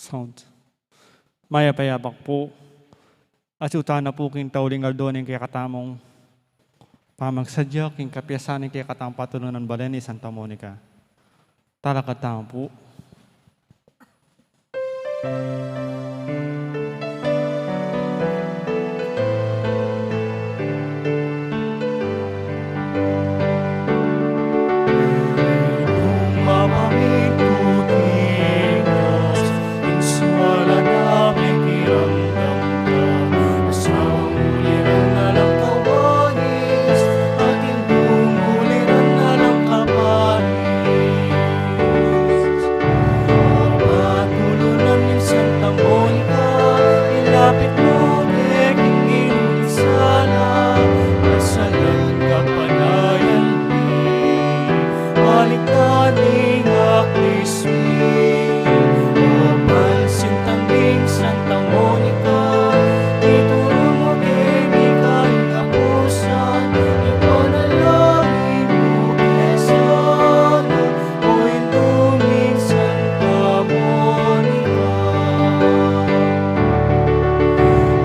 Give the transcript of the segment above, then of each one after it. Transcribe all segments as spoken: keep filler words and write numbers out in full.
Sound. Mayap a abak pu. At uta na pu king tauling aldo ning kekatamung pamagsadya king kapiasan ning kekatamung patulunan balen i Santa Monica. Talakad tamu pu. Patulunan ning Santa Monica, ilapit mu ke king Inong sala, pasalan kapanayan mi, balikdan ing aklis mi. O Bansintang ning Santa Monica, ituru mu keng ika ing apusan, ipanalangin mu ke sana, o Indu ming Santa Monica.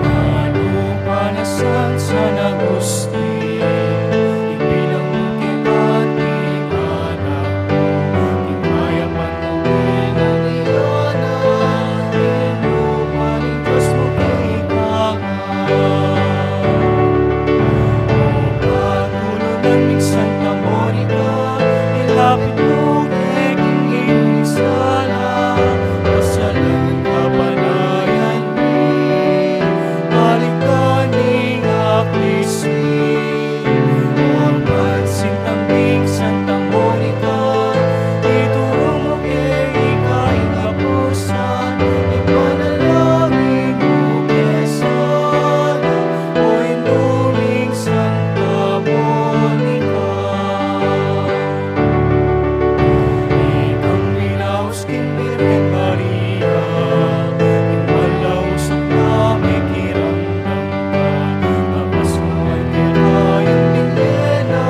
Nanu pa na sang San Agustin, ibilang mu kekami ing anak mu, ing kayapan mu kekami ing anak mu, ing lugud ning Dios mu kekami. O Patulunan ning Santa Monica, ilapit mu ke king Inong sala, pasalan kapanayan mi, balikdan ing aklis mi. O Bansintang ning Santa Monica, ituru mu keng ika ing apusan, ipanalangin mu ke sana, o Indu ming Santa Monica. Ikang minaus king Birhen Maria, ing malaus a pakiramdam ka, kapaskuan keka ing binye na,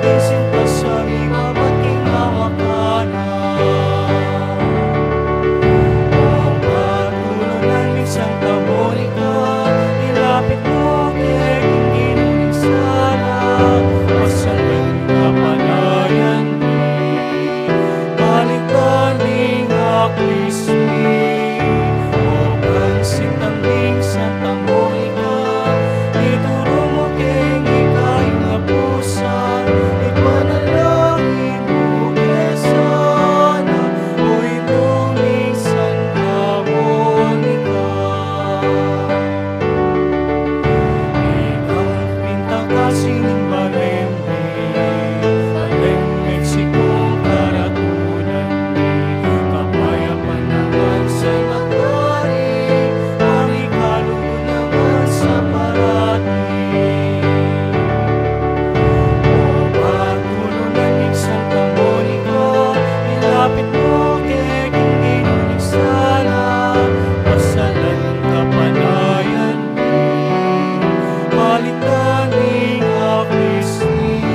ing sinta sa mimabat king awa ka na. O Patulunan ning Santa Monica, ilapit mu ke king Inong sala, pasalan kapanayan mi, balikdan ing aklis mi. O Bansintang ning Santa Monica, ituru mu keng ika ing apusan, ipanalangin mu ke sana, o Indu ming Santa Monica. Ikang pintakasi ning Balen mi, Balen Mexico, karatunan mi, kapayapan naman sa matari, ang ikalugud naman sa parati. O Patulunan ning Santa Monica, ilapit mu ke king Inong sala, pasalan kapanayan mi, balikdan ing aklis mi.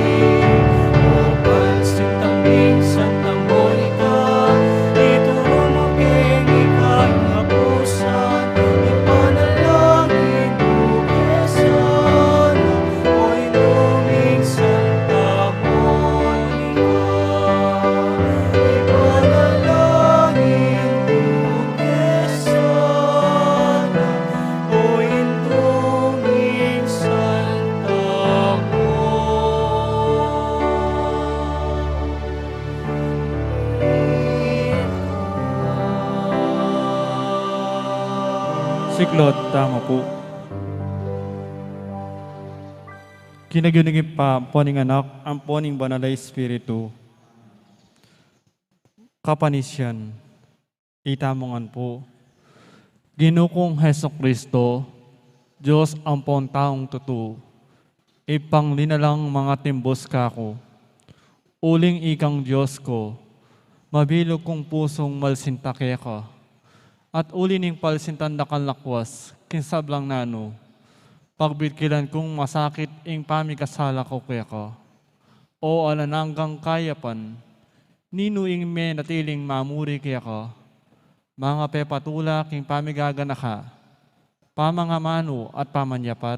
O Bansintang ning Santa Monica, ituru mu keng ika ing apusan, ipanalangin mu ke sana, o Indu ming Santa Monica, ipanalangin mu ke sana, o Indu ming Santa Monica. Siklaud tamu pu. King lagyu ning Ibpa, ampo ning Anak, ampo ning Banal a Espiritu. Kapanisian. Itamu ngan pu. Ginu kung Jesucristo, Dios ampon taung tutu, Ibpang linalang mangatimbus kaku. Uling ikang Dios ku, mabilug kung pusung malsinta keka. At uli ning palsintan dakal lakwas king sablang nanu, pagbitkilan kung masakit ing pamikasala ku keka. O alang anggang kayapan, ninu ing menatiling mamuri keka? Mangapepatula king pamigaganaka, pamangamanu at pamanyapat.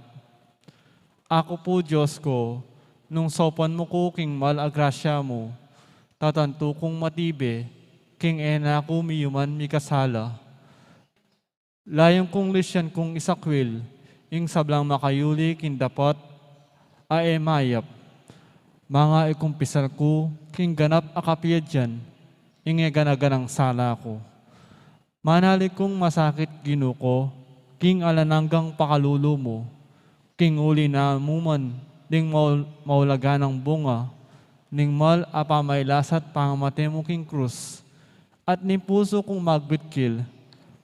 Aku pu, Dios ku, nung saupan mu ku king mal a grasya mu, tatantu kung matibe, king e na ku miyuman mikasala. Layun kung lisyan kung isakwil ing sablang makayuli king dapat a e mayap. Mangakumpisal ku king ganap a kapiadyan ing e gana-ganang sala ku. Manalig kung masakit, Ginu ku, king alang anggang pakalulu mu, king uli na mu man ding maul-, maulagang bunga ning mal a pamailasa't pamamate mu king krus, at ning pusu kung magbitkil,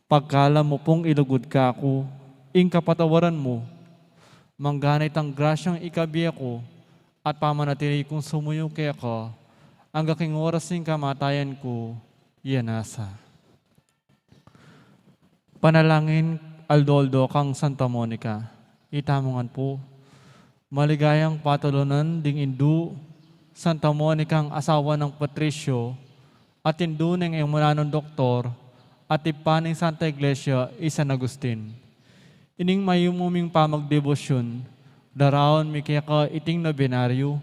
pagkalam mu pung ilugud kaku ing kapatawaran mu. Mangganit ang grasyang ikabie ku at pamanatili kung sumuyu keka angga king oras ning kamatayan ku. Iya nasa. Panalangin aldo-aldo kang Santa Monica. Itamu ngan pu. Maligayang patulunan ding indu, Santa Monica, asawa nang Patricio, at indu ning e mananung doktor, at ibpa ning Santa Iglesia i San Agustin. Ining mayumu ming pamagdebosyun, daraun mi keka iting nobenaryu,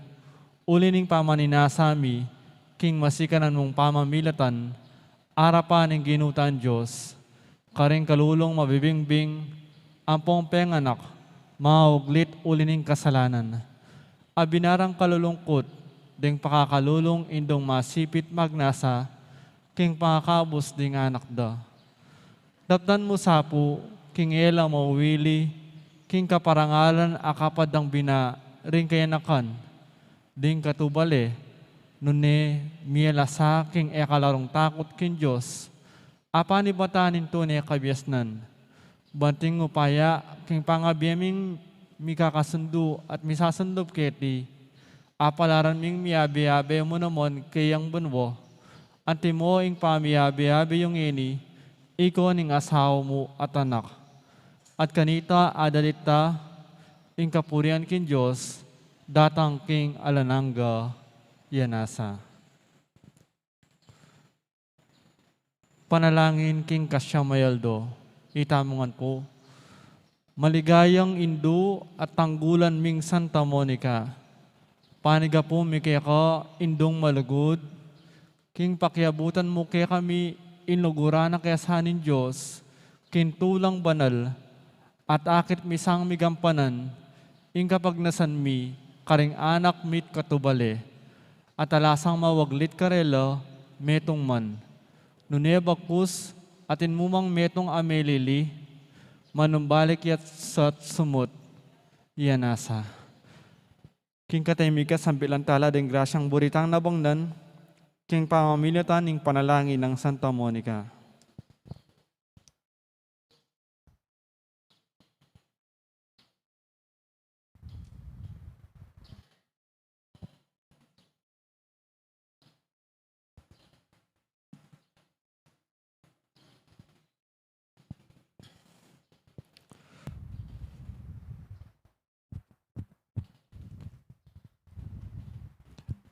uli ning pamaninasa mi king masikanan mung pamamilatan, arapan ning Ginu tang Dios, karing kalulung mabibingbing, ampong penganak, mauglit uli ning kasalanan. Abinarang kalulungkut ding pakakalulung indung masipit magnasa king pangakabus ding anak da. Daptan mu sa pu king e la mauwili king kaparangalan a kapad dang bina ring kayanakan ding katubale, nune mie la sa king e kalarung takut king Dios, a panibatan ning tune kabiasnan. Banting upaya king pangabie ming mikakasundu at misasundup keti, apalaran ming miabe-abe mu naman keyang banua, antimo ing pamiabe-abe yu ngeni, ika ning asawa mu at anak. At kanita adalit da ing kapurian king Dios, datang king alang angga. Iya nasa. Panalangin king kasyam a aldo. Itamu ngan pu. Maligayang indu at tanggulan ming Santa Monica. Panigapu mi keka, indung malugud, king pakiabutan mu kekami ing luguran a kesa ning Dios, king tulang banal, at akit mi sang migampanan ing kapagnasan mi karing anak mi't katubale, at alasang mawaglit karela metung man. Nune bagkus atin mu mang metung a melili, manumbalik ya't sumut. Iya nasa. King katahimikan sambilan tala ding grasyang buri tang nabangnan, king pamamilatan ning panalangin nang Santa Monica.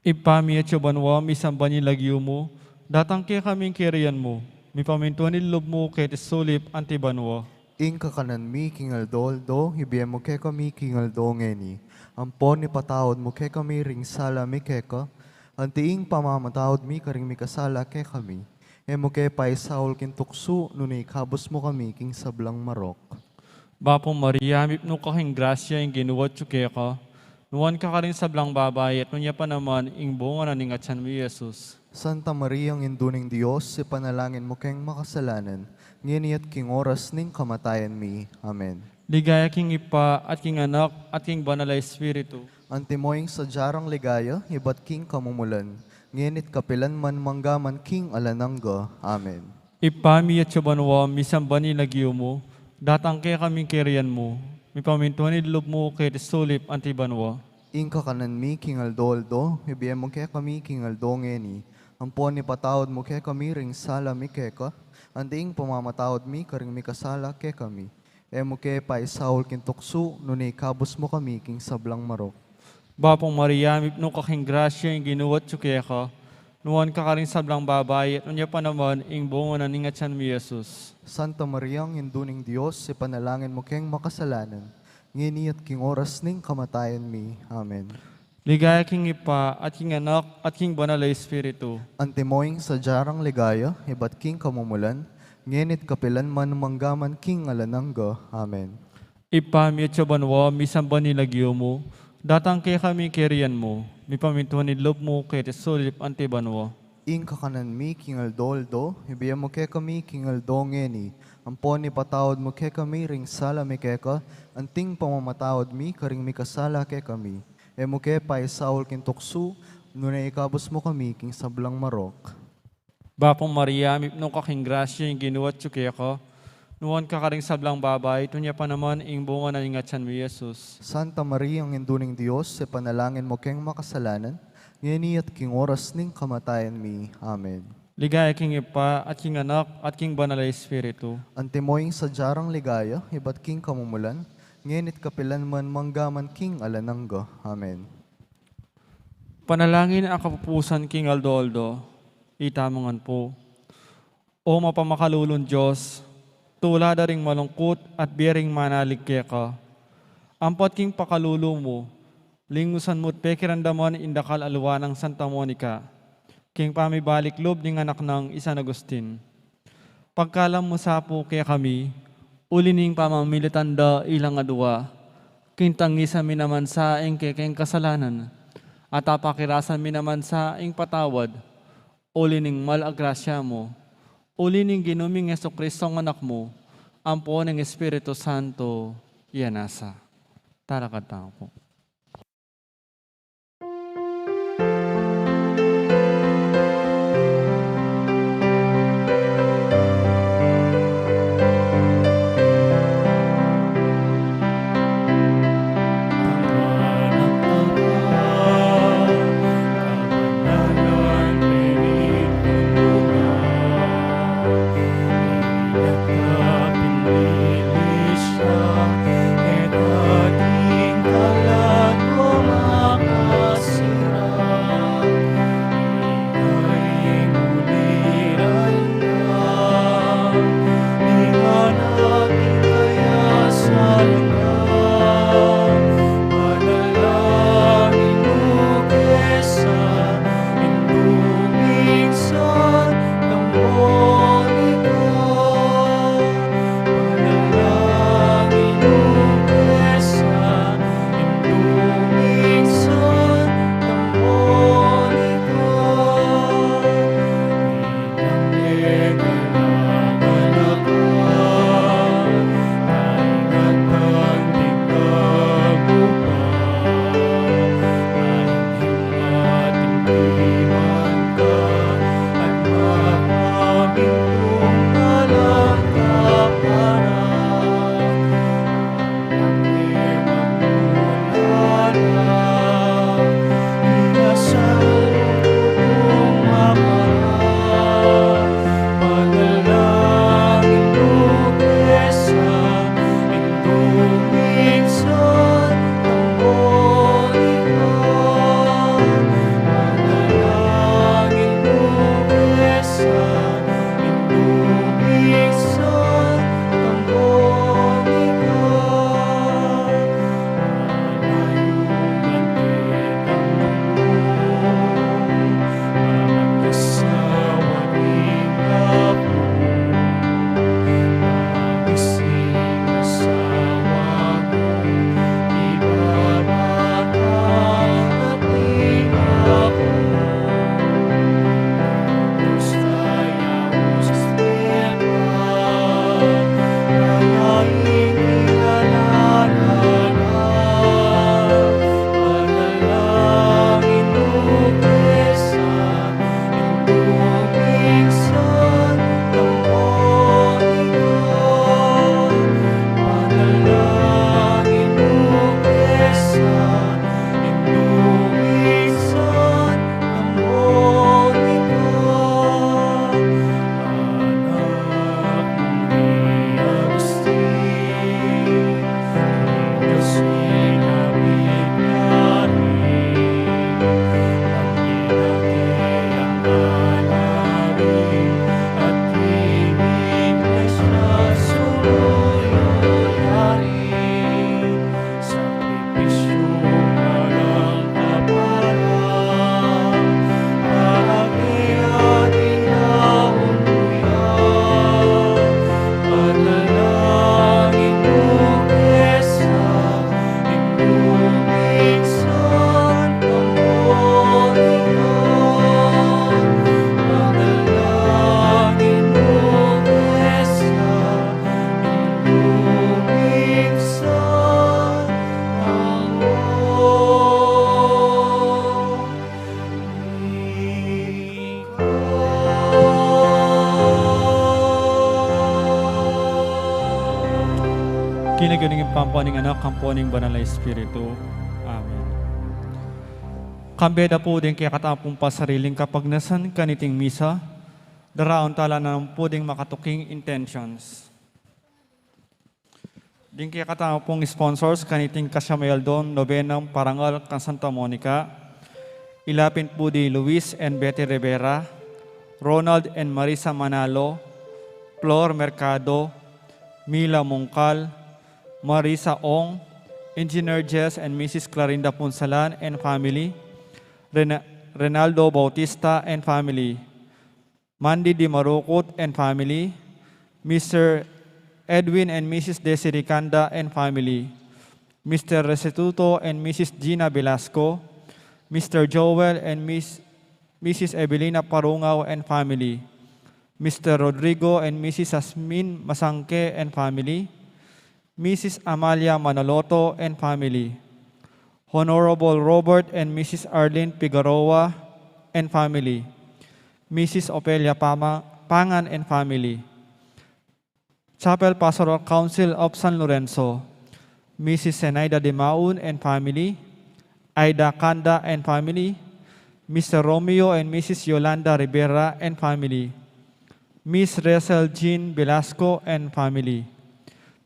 Ibpa mi atsu ka banua, misamban ya ing lagyu mu, datang kekami ing kayarian mu, mipamintuan ing lub mu keti sulip anti banua. Ing kakanan mi king aldo-aldo, ibie mu kekami king aldo ngeni. Ampon ipatawad mu kekami ring sala mi keka, anti ing pamamatawad mi karing mikasala kekami. E mu ke paisaul king tuksu, nune ikabus mu kami king sablang marok. Bapu Maria, mipnu ka king grasya, ing Ginu atsu keka. Nuan ka karing sablang babai, at nuan ya pa naman ing bunga na ning atyan mu, i Jesus. Santa Maria, Indu ning Dios, ipanalangin mu keng makasalanan, ngeni at king oras ning kamatayan mi. Amen. Ligaya king Ibpa, at king Anak, at king Banal a Espiritu. Antimo ing sadya rang ligaya, ibat king kamumulan, ngeni't kapilan man, mangga man king alang angga. Amen. Ibpa mi atsu ka banua, misamban ya ing lagyu mu, datang kekami ing kayarian mu, mipamintuan ing lub mu keti sulip anti banua. Ing kakanan mi king aldo-aldo, ibie mu kekami king aldo ngeni, ampon ipatawad mu kekami ring sala mi keka, anti ing pamamatawad mi karing mikasala kekami. E mu ke paisaul king tuksu, nune ikabus mu kami king sablang marok. Bapu Maria, mipnu ka king grasya, ing Ginu atsu keka. Nuan ka karing sablang babai, at nuan ya pa naman ing bunga na ning atian mu, Jesus. Santa Maria, Indu ning Dios, ipanalangin mu keng makasalanan, ngeni at king oras ning kamatayan mi. Amen. Ligaya king Ibpa, at king Anak, at king Banal a Espiritu. Antimo ing sadya rang ligaya, ibat king kamumulan, ngeni at kapilan man, manggaman king alang angga. Amen. Ibpa mi atsu ka banua, misamban ya ing lagyu mu, datang kekami ing kayarian mu, mipamintuan ing lub mu keti sulip anti banua. Ing kakanan mi king aldo-aldo, ibie mu kekami king aldo ngeni, ampon ipatawad mu kekami ring sala mi keka, anting pamamatawad mi karing mikasala kekami. E mu ke paisaul king tuksu, nune ikabus mu kami king sablang marok. Bapu Maria, mipnu ka king grasya, ing Ginu atsu keka. Nuan ka karing sablang babai, at nuan ya pa naman ing bunga na ning atian mu, Jesus. Santa Maria, Indu ning Dios, ipanalangin mu keng makasalanan, ngeni at king oras ning kamatayan mi. Amen. Ligaya king Ibpa, at king Anak, at king Banal a Espiritu. Antimo ing sadya rang ligaya, ibat king kamumulan, ngeni at kapilan man, manggaman king alang angga. Amen. Panalangin a kapupusan king aldo-aldo. Itamu ngan pu. O mapamakalulung Dios, tula da ring malungkut at bie ring manalig keka. Ampat king pakalulu mu, lingusan mu't pekiramdaman ing dakal a lua nang Santa Monica, king pamibalik lub ning anak nang i San Agustin. Pagkalam mu sa pu kekami, uli ning pamamilatan da ilang adua, king tangisan mi naman sa ing kekeng kasalanan, at apakirasan mi naman sa ing patawad, uli ning mal a grasya mu, uli ning Ginu ming Jesucristo a Anak mu, ampo ning Espiritu Santo, ya nasa. Talakad tamu pu. Ampo ning Anak, ampo ning Banal a Espiritu. Amen. Kambe da pu ding kekatamung pasariling kapagnasan kaniting misa, daraun tala naman pu ding makatuking intentions. Ding kekatamung sponsors kaniting kasyam a aldong nobenang parangal kang Santa Monica, ilapin pu di Luis and Betty Rivera, Ronald and Marisa Manalo, Flor Mercado, Mila Mungkal, Marisa Ong, Engineer Jess and Missus Clarinda Punsalan and family, Rena-, Renaldo Bautista and family, Mandy Di Marucut and family, Mister Edwin and Missus Desiree Canda and family, Mister Restituto and Missus Gina Velasco, Mister Joel and Miss, Missus Evelina Parungaw and family, Mister Rodrigo and Missus Asmin Masangke and family, Missus Amalia Manoloto and family, Honorable Robert and Missus Arlene Figueroa and family, Missus Ofelia Pama-, Pangan and family, Chapel Pastoral Council of San Lorenzo, Missus Zenaida Dimaun and family, Aida Canda and family, Mister Romeo and Missus Yolanda Rivera and family, Miss Rachel Jean Velasco and family,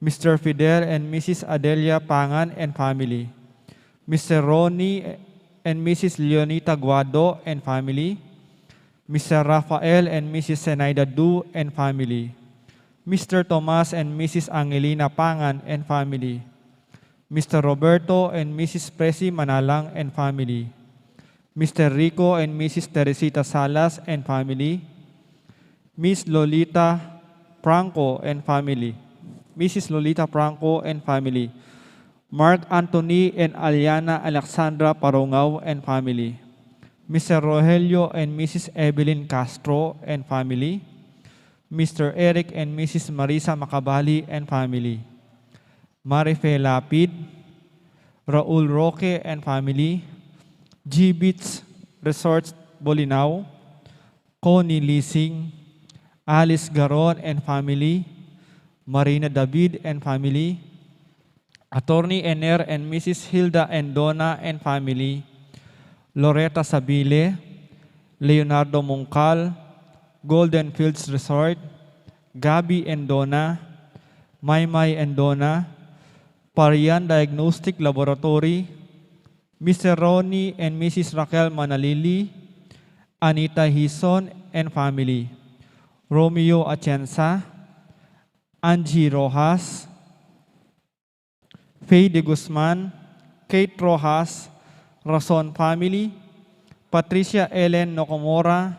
Mister Fidel and Missus Adelia Pangan and family, Mister Ronnie and Missus Leonita Guado and family, Mister Rafael and Missus Zenaida Du and family, Mister Tomas and Missus Angelina Pangan and family, Mister Roberto and Missus Presi Manalang and family, Mister Rico and Missus Teresita Salas and family, Miss Lolita Franco and family, Missus Lolita Franco and family, Mark Anthony and Aliana Alexandra Parungaw and family, Mister Rogelio and Missus Evelyn Castro and family, Mister Eric and Missus Marisa Macabali and family, Marife Lapid, Raul Roque and family, G Beach Resort Bolinao, Connie Lising, Alice Garon and family, Marina David and family, Attorney Ener and Missus Hilda and Donna and family, Loretta Sabile, Leonardo Mungkal, Golden Fields Resort, Gabby and Donna, Maymay and Donna, Parian Diagnostic Laboratory, Mister Ronnie and Missus Raquel Manalili, Anita Hison and family, Romeo Atienza, Angie Rojas, Faye de Guzman, Kate Rojas, Rason family, Patricia Ellen Nakamura,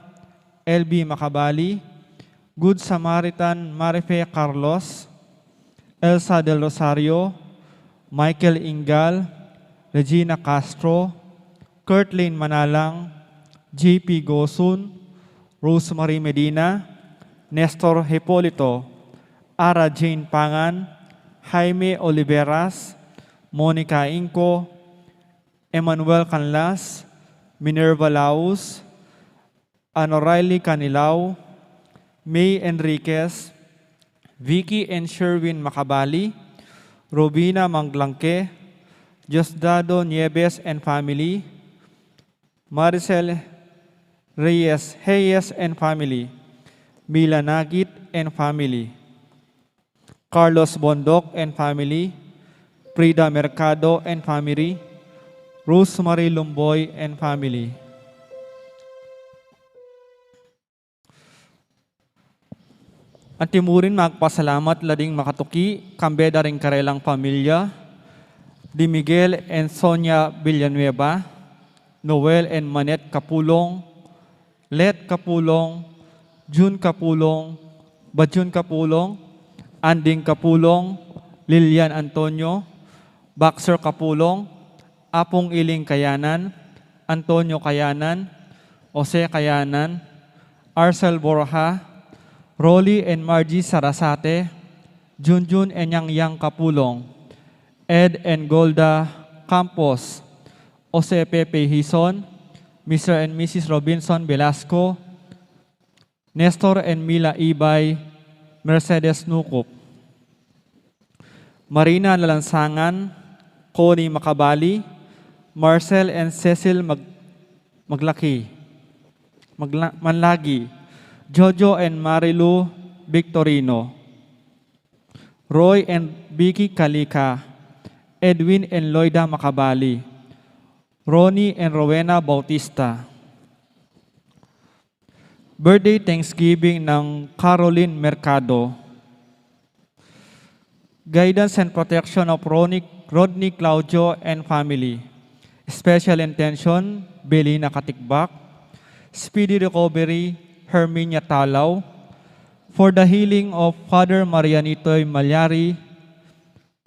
L B Macabali, Good Samaritan Marife Carlos, Elsa Del Rosario, Michael Ingal, Regina Castro, Kirtlin Manalang, J P Gosun, Rosemary Medina, Nestor Hipolito, Ara Jane Pangan, Jaime Oliveras, Monica Inco, Emmanuel Canlas, Minerva Laus, Anoraili Canilao, May Enriquez, Vicky and Sherwin Macabali, Robina Manglangke, Diosdado Nieves and family, Maricel Reyes Hayes and family, Mila Nagit and family, Carlos Bondoc and family, Frida Mercado and family, Rosemary Lumboy and family. Antimurin magpasalamat la ding makatuki, kambe da ring karelang pamilya, di Miguel and Sonia Villanueva, Noel and Manette Capulong, Let Capulong, Jun Capulong, Bajun Capulong, Anding Capulong, Lilian Antonio, Baxter Capulong, Apung Iling Kayanan, Antonio Kayanan, Jose Kayanan, Arcel Borja, Rolly and Margie Sarasate, Junjun and Yang Yang Capulong, Ed and Golda Campos, Jose Pepe Hison, Mister and Missus Robinson Velasco, Nestor and Mila Ibay, Mercedes Nucup. Marina Nalansangan, Connie Macabali, Marcel and Cecil Mag-, Maglaki, Magla-, Manlagi, Jojo and Marilu Victorino, Roy and Vicky Calica, Edwin and Loida Macabali, Ronnie and Rowena Bautista. Birthday Thanksgiving ng Caroline Mercado. Guidance and protection of Ronnie, Rodney Claudio and family. Special intention, Belina Katikbak. Speedy recovery, Herminia Talaw. For the healing of Father Marianito Malyari,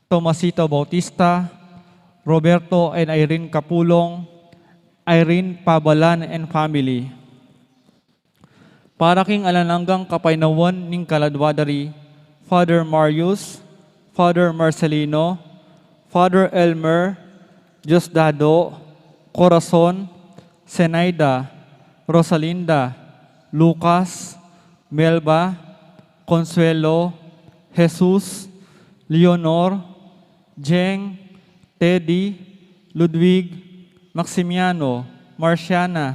Tomasito Bautista, Roberto and Irene Capulong, Irene Pabalan and family. Para king alang anggang kapaynawan ning kaladwa da ri Father Marius, Father Marcelino, Father Elmer, Diosdado, Corazon, Zenaida, Rosalinda, Lucas, Melba, Consuelo, Jesus, Leonor, Jeng, Teddy, Ludwig, Maximiano, Marciana,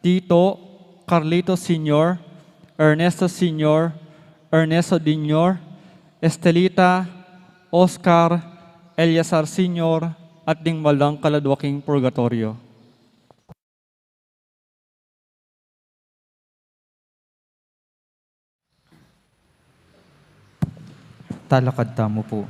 Tito, Carlito Senior, Ernesto Senior, Ernesto Junior, Estelita, Oscar, Eleazar Senior, at ding alang kaladwa king purgatoryo. Talakad tamu pu.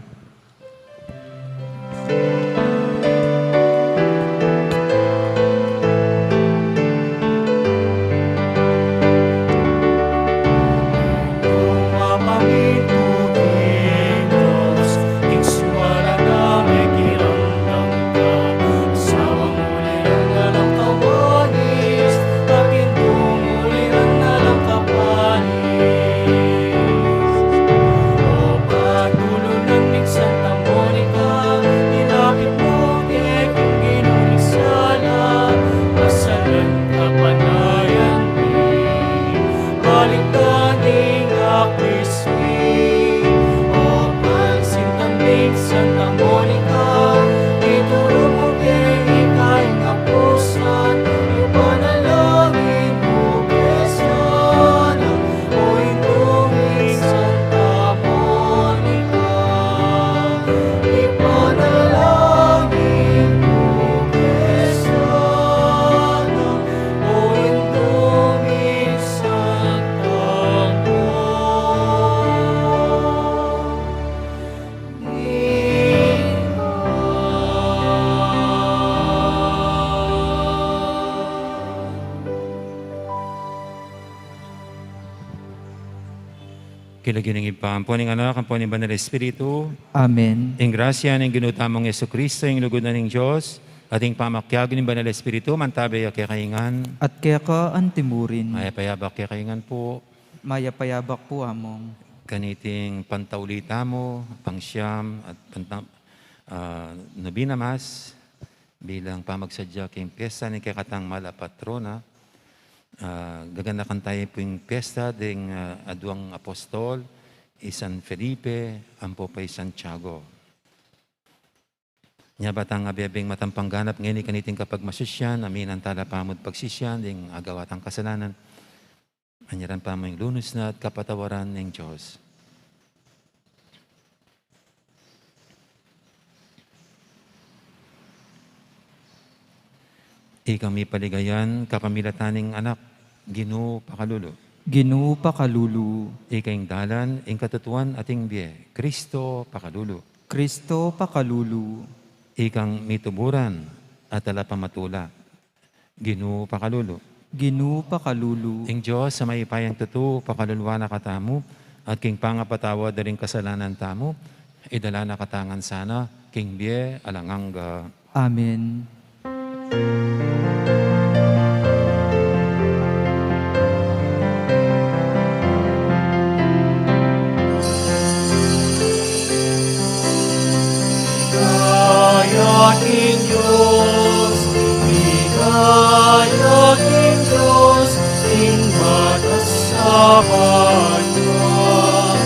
King lagyu ning Ibpa, ampo ning Anak, ampo ning Banal Espiritu. Amen. Ing grasya ning Ginu tamung Jesucristo, ing lugud na ning Dios, at ing pamakiabe ning Banal Espiritu, mantabe ya kekayu ngan. At keka antimurin. Mayap a yabak kekayu ngan pu. Mayap a yabak pu, Among. Kaniting pantauli tamu, pangsiam at panta-, ah, nobena Mass, bilang pamagsadya king piyesta ning kekatang mahal a patrona, ah, gaganakan tamu pu ing piyesta ding, ah, aduang apostol, i San Felipe, ampo pa i Santiago. Nya ba tang abebeng matampang ganap ngeni kaniting kapagmasisian, aminan tala pa mu't pagsisian ding agawa tang kasalanan. Anyaran pa mu ing lunus na at kapatawaran ning Dios. Ikang mipaligayan kapamilatan ning Anak, Ginu pakalulu. Ginu pakalulu. Ika ing dalan, ing katutuan, at ing bie, Kristo pakalulu. Kristo pakalulu. Ikang mituburan at talapamatula, Ginu pakalulu. Ginu pakalulu. Ing Dios a mayupayang tutu pakaluluan na katamu, at king pangapatawad da ring kasalanan tamu, idala na katamu ngan sana king bie alang angga. Amen. Ligaya king Dios, ligaya king Dios, king matas a banua.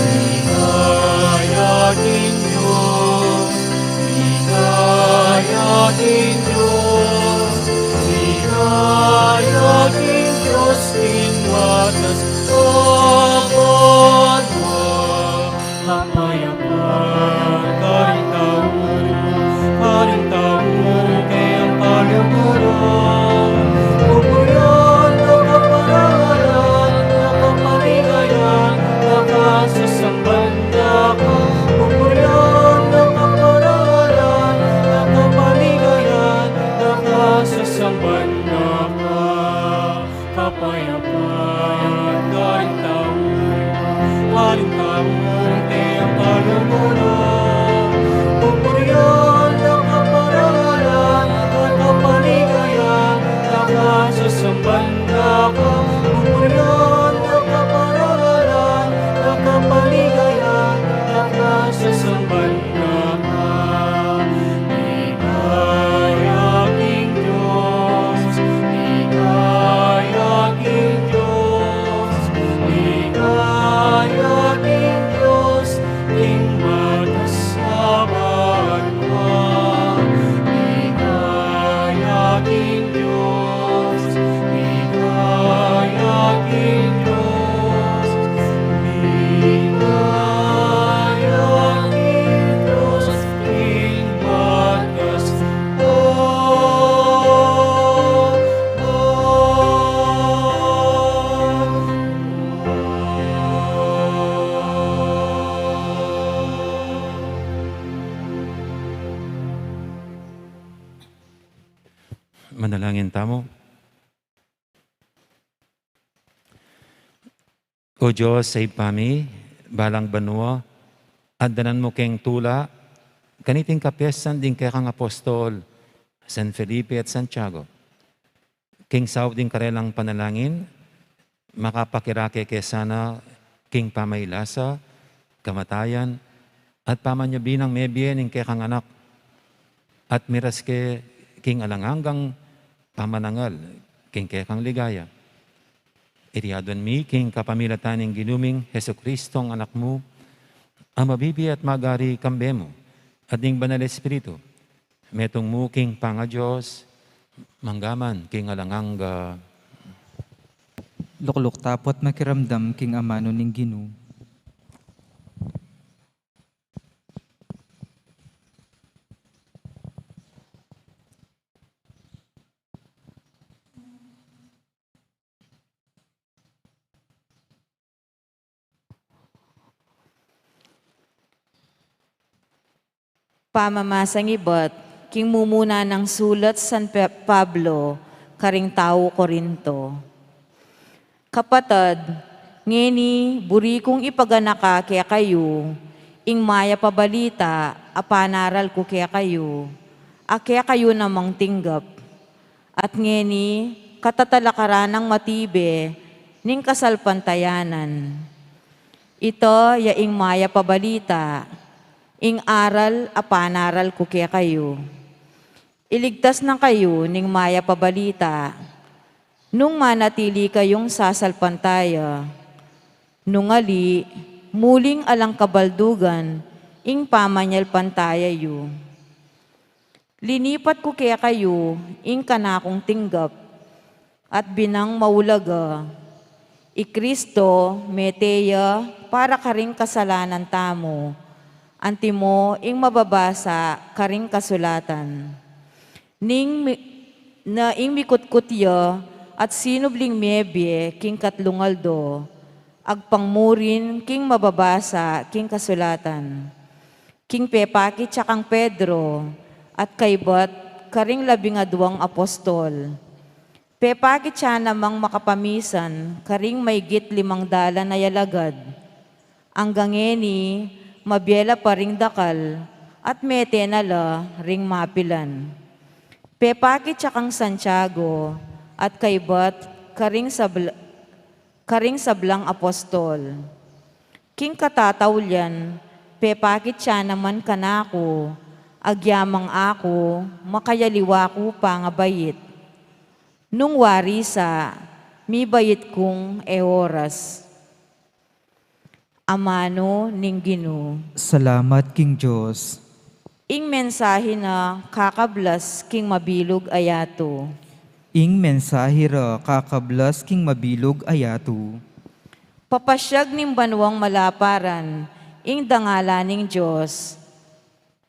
Ligaya king Dios, Atas kaban na kapayapan, karing tau, karing tau, keng kalungkuran. Pupurian na kaparangalan, na kapaligayan, na kasasamban da ka. Pupurian na kaparangalan, na kapaligayan, na kasasamban da ka. Kapayapan karing tau, karing tau, keng kalungkuran. Pupurian na kaparangalan, na kapaligayan, na kasasamban da ka. Pupurian na kaparangalan, na kapaligayan, na kasasamban da ka. Ligaya king Dios, ligaya king Dios, ligaya king Dios, king matas a banua. Ligaya king Dios, ligaya king Dios, ligaya king Dios, king matas a banua. Manalangin tamu. O Dios, a Ibpa mi, balang banua, addanan mu keng tula kaniting kapyasan ding kekang apostol, San Felipe at Santiago. King saup ding karelang panalangin, makapakirake ke sana king pamailasa, kamatayan, at pamanyubling mebie ning kekang Anak, at miras ke king alang anggang pamanangal king kekang ligaya. Iti aduan mi king kapamilatan ning Ginu ming Jesucristo, Anak mu, a mabibie at magari kambe mu, at ning Banal Espiritu, metung mu king pangaDios, mangga man king alang angga. Lukluk tamu at makiramdam king amanu ning Ginu. Pamamasang ibat king mumuna nang sulat San Pe-, Pablo karing tau Corinto. Kapatad, ngeni buri kung ipaganaka kekayu ing mayap a balita a panaral ku kekayu, a kekayu namang tinggap. At ngeni, katatalakaran nang matibe ning kasalpantayanan. Ita ya ing mayap a balita, ing aral a panaral ku kekayu. Iligtas na kayu ning mayap a balita, nung manatili kayung sasalpantaya. Nung ali, muling alang kabaldugan ing pamanyalpantaya yu. Linipat ku kekayu ing kanakung tinggap, at binang maulaga, i Cristo mete ya para karing kasalanan tamu, antimo ing mababasa karing kasulatan. Ning mi-, na ing mikutkut ya at sinubling mebie king katlung aldo, agpang mu rin king mababasa king kasulatan. King pepakit ya kang Pedro, at kaybat karing labing aduang apostol. Pepakit ya namang makapamisan karing maygit limang dalan a alagad. Anggang ngeni, mabie la pa ring dakal, at mete na la ring mapilan. Pepakit ya kang Santiago, at kaybat karing sabla-, karing sablang apostol. King katataulian, pepakit ya naman kanaku, agyamang aku makayaliwa ku pangabait. Nung wari sa, mibait kung e oras. Amanu ning Ginu. Salamat king Dios. Ing mensahe na kakablas king mabilug a yatu. Ing mensahe ra kakablas king mabilug a yatu. Papasyag ning banuang malaparan ing dangalan ning Dios.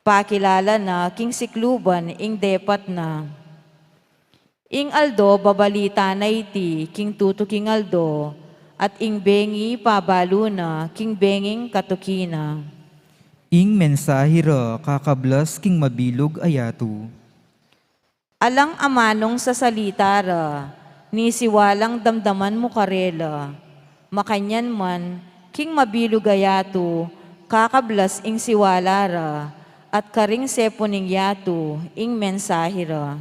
Pakilala na king sikluban ing depat na. Ing aldo babalita na iti king tutuking aldo, at ing bengi pabalu na king benging katuki na. Ing mensahe ra kakablas king mabilug a yatu. Alang amanung sasalita ra, ni siwalang damdaman mu karela. Makanyan man, king mabilug a yatu, kakablas ing siwala ra, at karing sepu ning yatu, ing mensahe ra.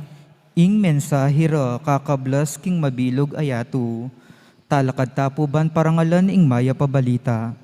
Ing mensahe ra kakablas king mabilug a yatu. Talakad ta pu ban parangalan ing mayap a balita.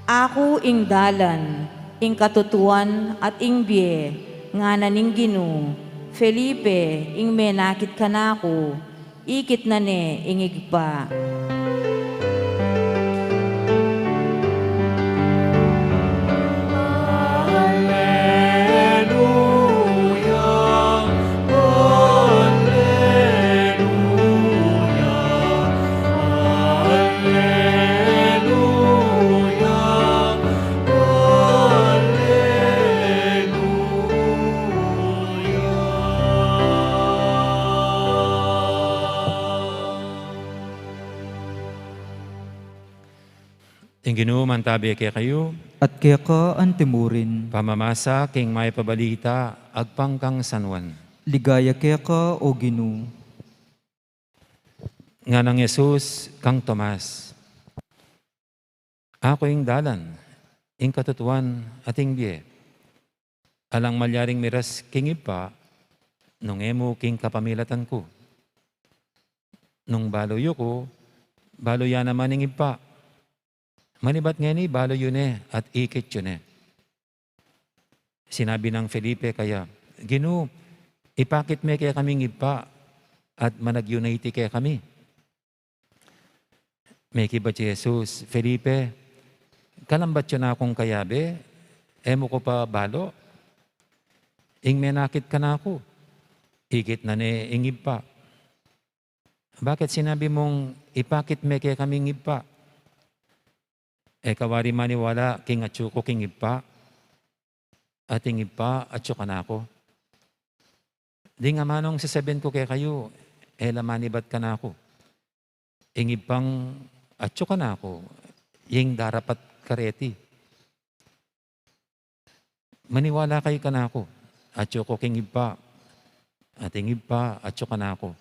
Aku ing dalan, ing katutuan, at ing bie, ngana ning Ginu. Felipe, ing menakit kanaku, ikit na ne ing Ibpa. Ing Ginu mantabe kekayu. At keka antimurin. Pamamasa king mayap a balita agpang kang San Juan. Ligaya keka, O Ginu. Nganang Jesus kang Tomas, Aku ing dalan, ing katutuan, at ing bie. Alang malyaring miras king Ibpa, nung e mu king kapamilatan ku. Nung balu yu ku, balu ya naman ing Ibpa. Manibat ngeni, balu yu ne at ikit yu ne. Sinabi nang Felipe kaya, Ginu, ipakit me kekami ing Ibpa, at managyu na iti kekami. Mekibat i Jesus, Felipe, kalambat yu na kung kayabe, e mu ku pa balu? Ing menakit kanaku, ikit na ne ing Ibpa. Bakit sinabi mung, ipakit me kekami ing Ibpa? E ka wari maniwala king atyu ku king Ibpa, at ing Ibpa atyu kanaku? Ding amanung sasabian ku kekayu, e la manibat kanaku. Ing Ibpang atyu kanaku, ing darapat kareti. Maniwala kayu kanaku, atyu ku king Ibpa, at ing Ibpa atyu kanaku.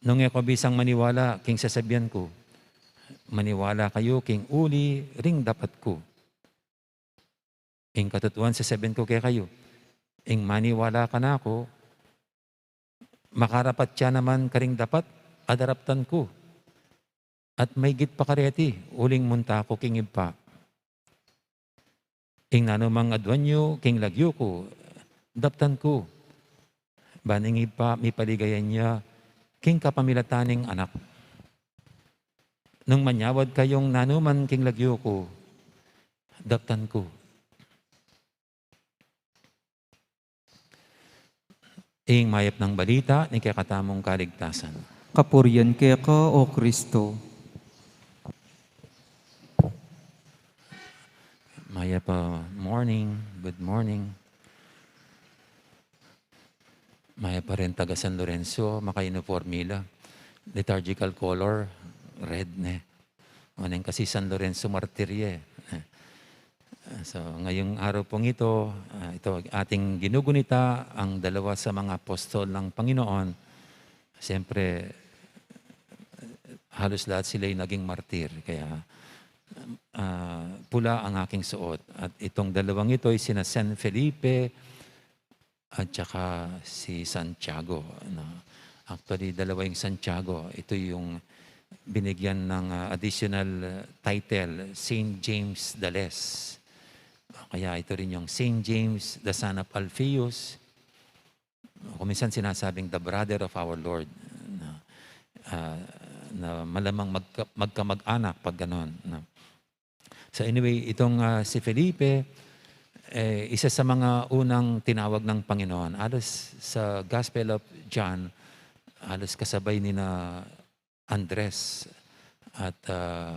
Nung e ku bisang maniwala king sasabian ku, maniwala kayu king uli ring dapat ku. Ing katutuan sasabian ku kekayu, ing maniwala kanaku, makarapat ya naman karing dapat a daraptan ku, at maigit pa kareti uling munta ku king Ibpa. Ing nanumang aduan yu king lagyu ku, daptan ku, ban ing Ibpa mipaligayan ya king kapamilatan ning Anak. Nung manyawad kayung nanuman king lagyu ku, daptan ku. Ing mayap nang balita ning kekatamung kaligtasan. Kapurian keka, O Kristo. Mayap a morning. Good morning. Mayap pa rin taga San Lorenzo, maka-uniforme la. Liturgical color, red ne. O, neng kasi San Lorenzo Martir ya e. So, ngayong araw pong ito, ah, ito ating ginugunita, ang dalawa sa mga apostol ng Panginoon. Siyempre, halos lahat sila ay naging martir. Kaya, ah, pula ang aking suot. At itong dalawang ito ay sina San Felipe at saka si Santiago, no? Actually, dalawa yung Santiago. Ito yung binigyan ng, ah, additional, ah, title, Saint James the Less. Kaya ito rin yung Saint James, the son of Alphaeus. Kung minsan sinasabing the brother of our Lord, na, ah, na malamang magka-, magkamag-anak pag ganon, no? So anyway, itong, ah, si Felipe, eh, isa sa mga unang tinawag ng Panginoon. Halos sa Gospel of John, halos kasabay ni na Andres at, ah,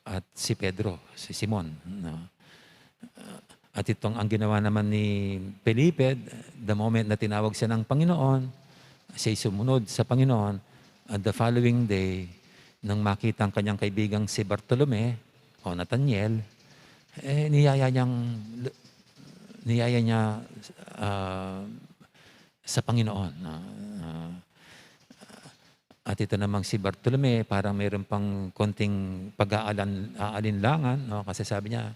at si Pedro, si Simon, no? At itong ang ginawa naman ni Felipe, the moment na tinawag siya ng Panginoon, siya'y sumunod sa Panginoon, at the following day, nang makita ang kanyang kaibigang si Bartolome o Nathaniel, eh, niyaya niyang, niyaya niya, ah, sa Panginoon, no? Ah, at ito namang si Bartolome, parang mayroon pang konting pag-aalan-, aalinlangan, no? Kasi sabi niya,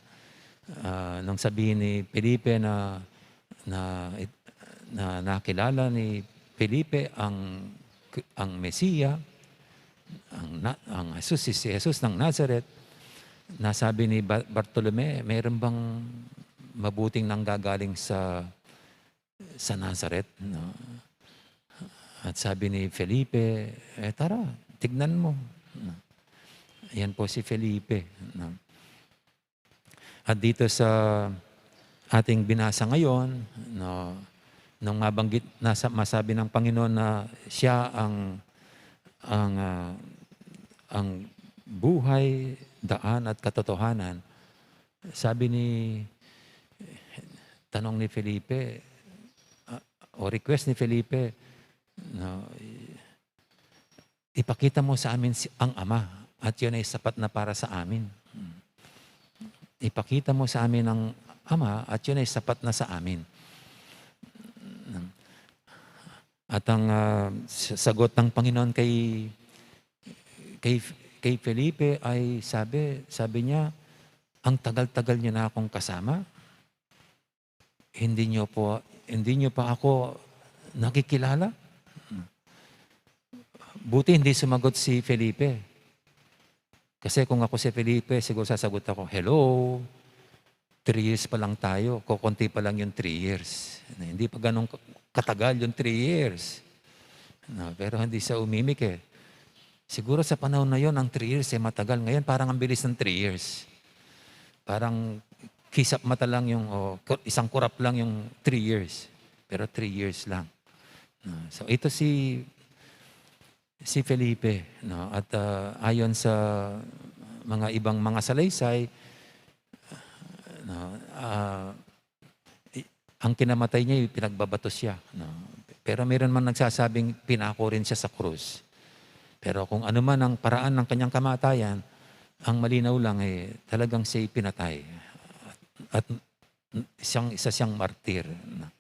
ah, nung sabihin ni Felipe na, na, na nakilala ni Felipe ang, ang Mesiya, ang na-, ang Jesus, si Jesus ng Nazareth, nasabi ni Ba-, Bartolome, "Meron bang mabuting nanggagaling sa, sa Nazareth?" No? At sabi ni Felipe, "Eh, tara, tignan mo." No? Yan po si Felipe, no? At dito sa ating binasa ngayon, no, nung mabanggit, nasa, masabi ng Panginoon na siya ang, ang, ah, ang buhay, daan at katotohanan, sabi ni, tanong ni Felipe, ah, o request ni Felipe, no, "Ipakita mo sa amin si, ang Ama, at yun ay sapat na para sa amin. Ipakita mo sa amin ang Ama, at yun ay sapat na sa amin." At ang, ah, s-, sagot ng Panginoon kay, kay, kay Felipe ay sabi, sabi niya, "Ang tagal-tagal niyo na akong kasama, hindi niyo po, hindi niyo pa ako nakikilala?" Buti hindi sumagot si Felipe. Kasi kung ako si Felipe, siguro sasagot ako, "Hello, three years pa lang tayo, kokonti pa lang yung three years." Na, hindi pa ganun ka-, katagal yung three years. Na, pero hindi siya umimik eh. Siguro sa panahon na yon, ang three years eh matagal. Ngayon, parang ang bilis ng three years. Parang kisap mata lang yung, o, ku-, isang kurap lang yung three years. Pero three years lang. Na, so, ito si, si Felipe, no? At, ah, ayon sa mga ibang mga salaysay, no, ah, i-, ang kinamatay niya, pinagbabato siya, no? Pero meron man nagsasabing pinako rin siya sa krus. Pero kung ano man ang paraan ng kanyang kamatayan, ang malinaw lang, eh, talagang siya'y pinatay. At, at siyang, isa siyang martir, no?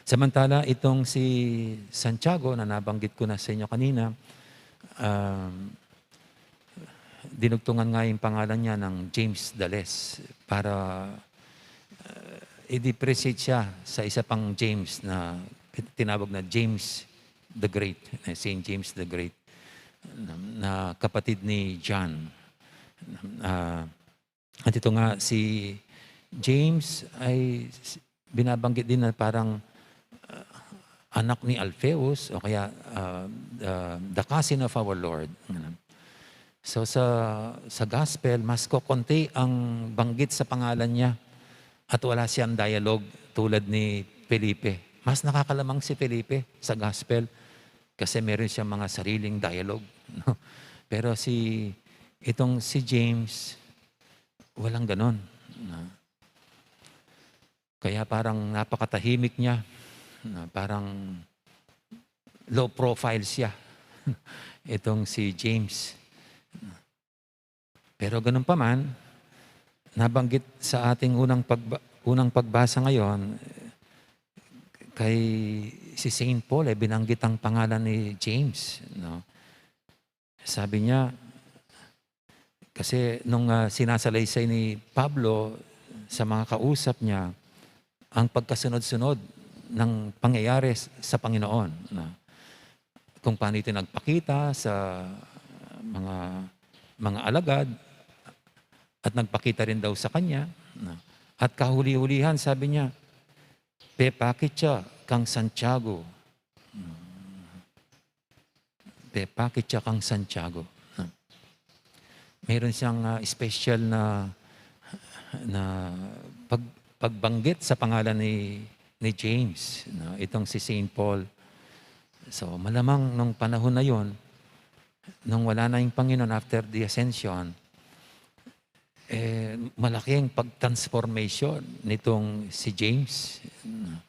Samantala, itong si Santiago na nabanggit ko na sa inyo kanina, um, dinugtungan nga yung pangalan niya ng James the Less para, uh, i-depreciate siya sa isa pang James na tinawag na James the Great, eh, Saint James the Great, na, na kapatid ni John. Ah, at ito nga, si James ay s-, binabanggit din na parang, ah, anak ni Alphaeus o kaya, ah, ah, the cousin of our Lord. Ganun. So, sa, sa gospel, mas kokonti ang banggit sa pangalan niya at wala siyang dialogue tulad ni Felipe. Mas nakakalamang si Felipe sa gospel kasi meron siyang mga sariling dialogue, no? Pero si, itong si James, walang ganon, no? Kaya parang napakatahimik niya, no? Parang low profile siya, itong si James. Pero ganun pa man, nabanggit sa ating unang pagba-, unang pagbasa ngayon, kay si Saint Paul, eh, binanggit ang pangalan ni James, no? Sabi niya, kasi nung, ah, sinasalaysay ni Pablo sa mga kausap niya ang pagkasunod-sunod ng pangyayari s-, sa Panginoon, no? Kung paano ito nagpakita sa mga, mga alagad at nagpakita rin daw sa kanya, no? At kahuli-hulihan, sabi niya, "Pepakit ya kang Santiago." Pepakit ya kang Santiago. Meron siyang, ah, special na, na pag-, pagbanggit sa pangalan ni, ni James, no? Itong si Saint Paul. So, malamang nung panahon na yon, nung wala na yung Panginoon after the ascension, eh, malaking pag-transformation nitong si James, no?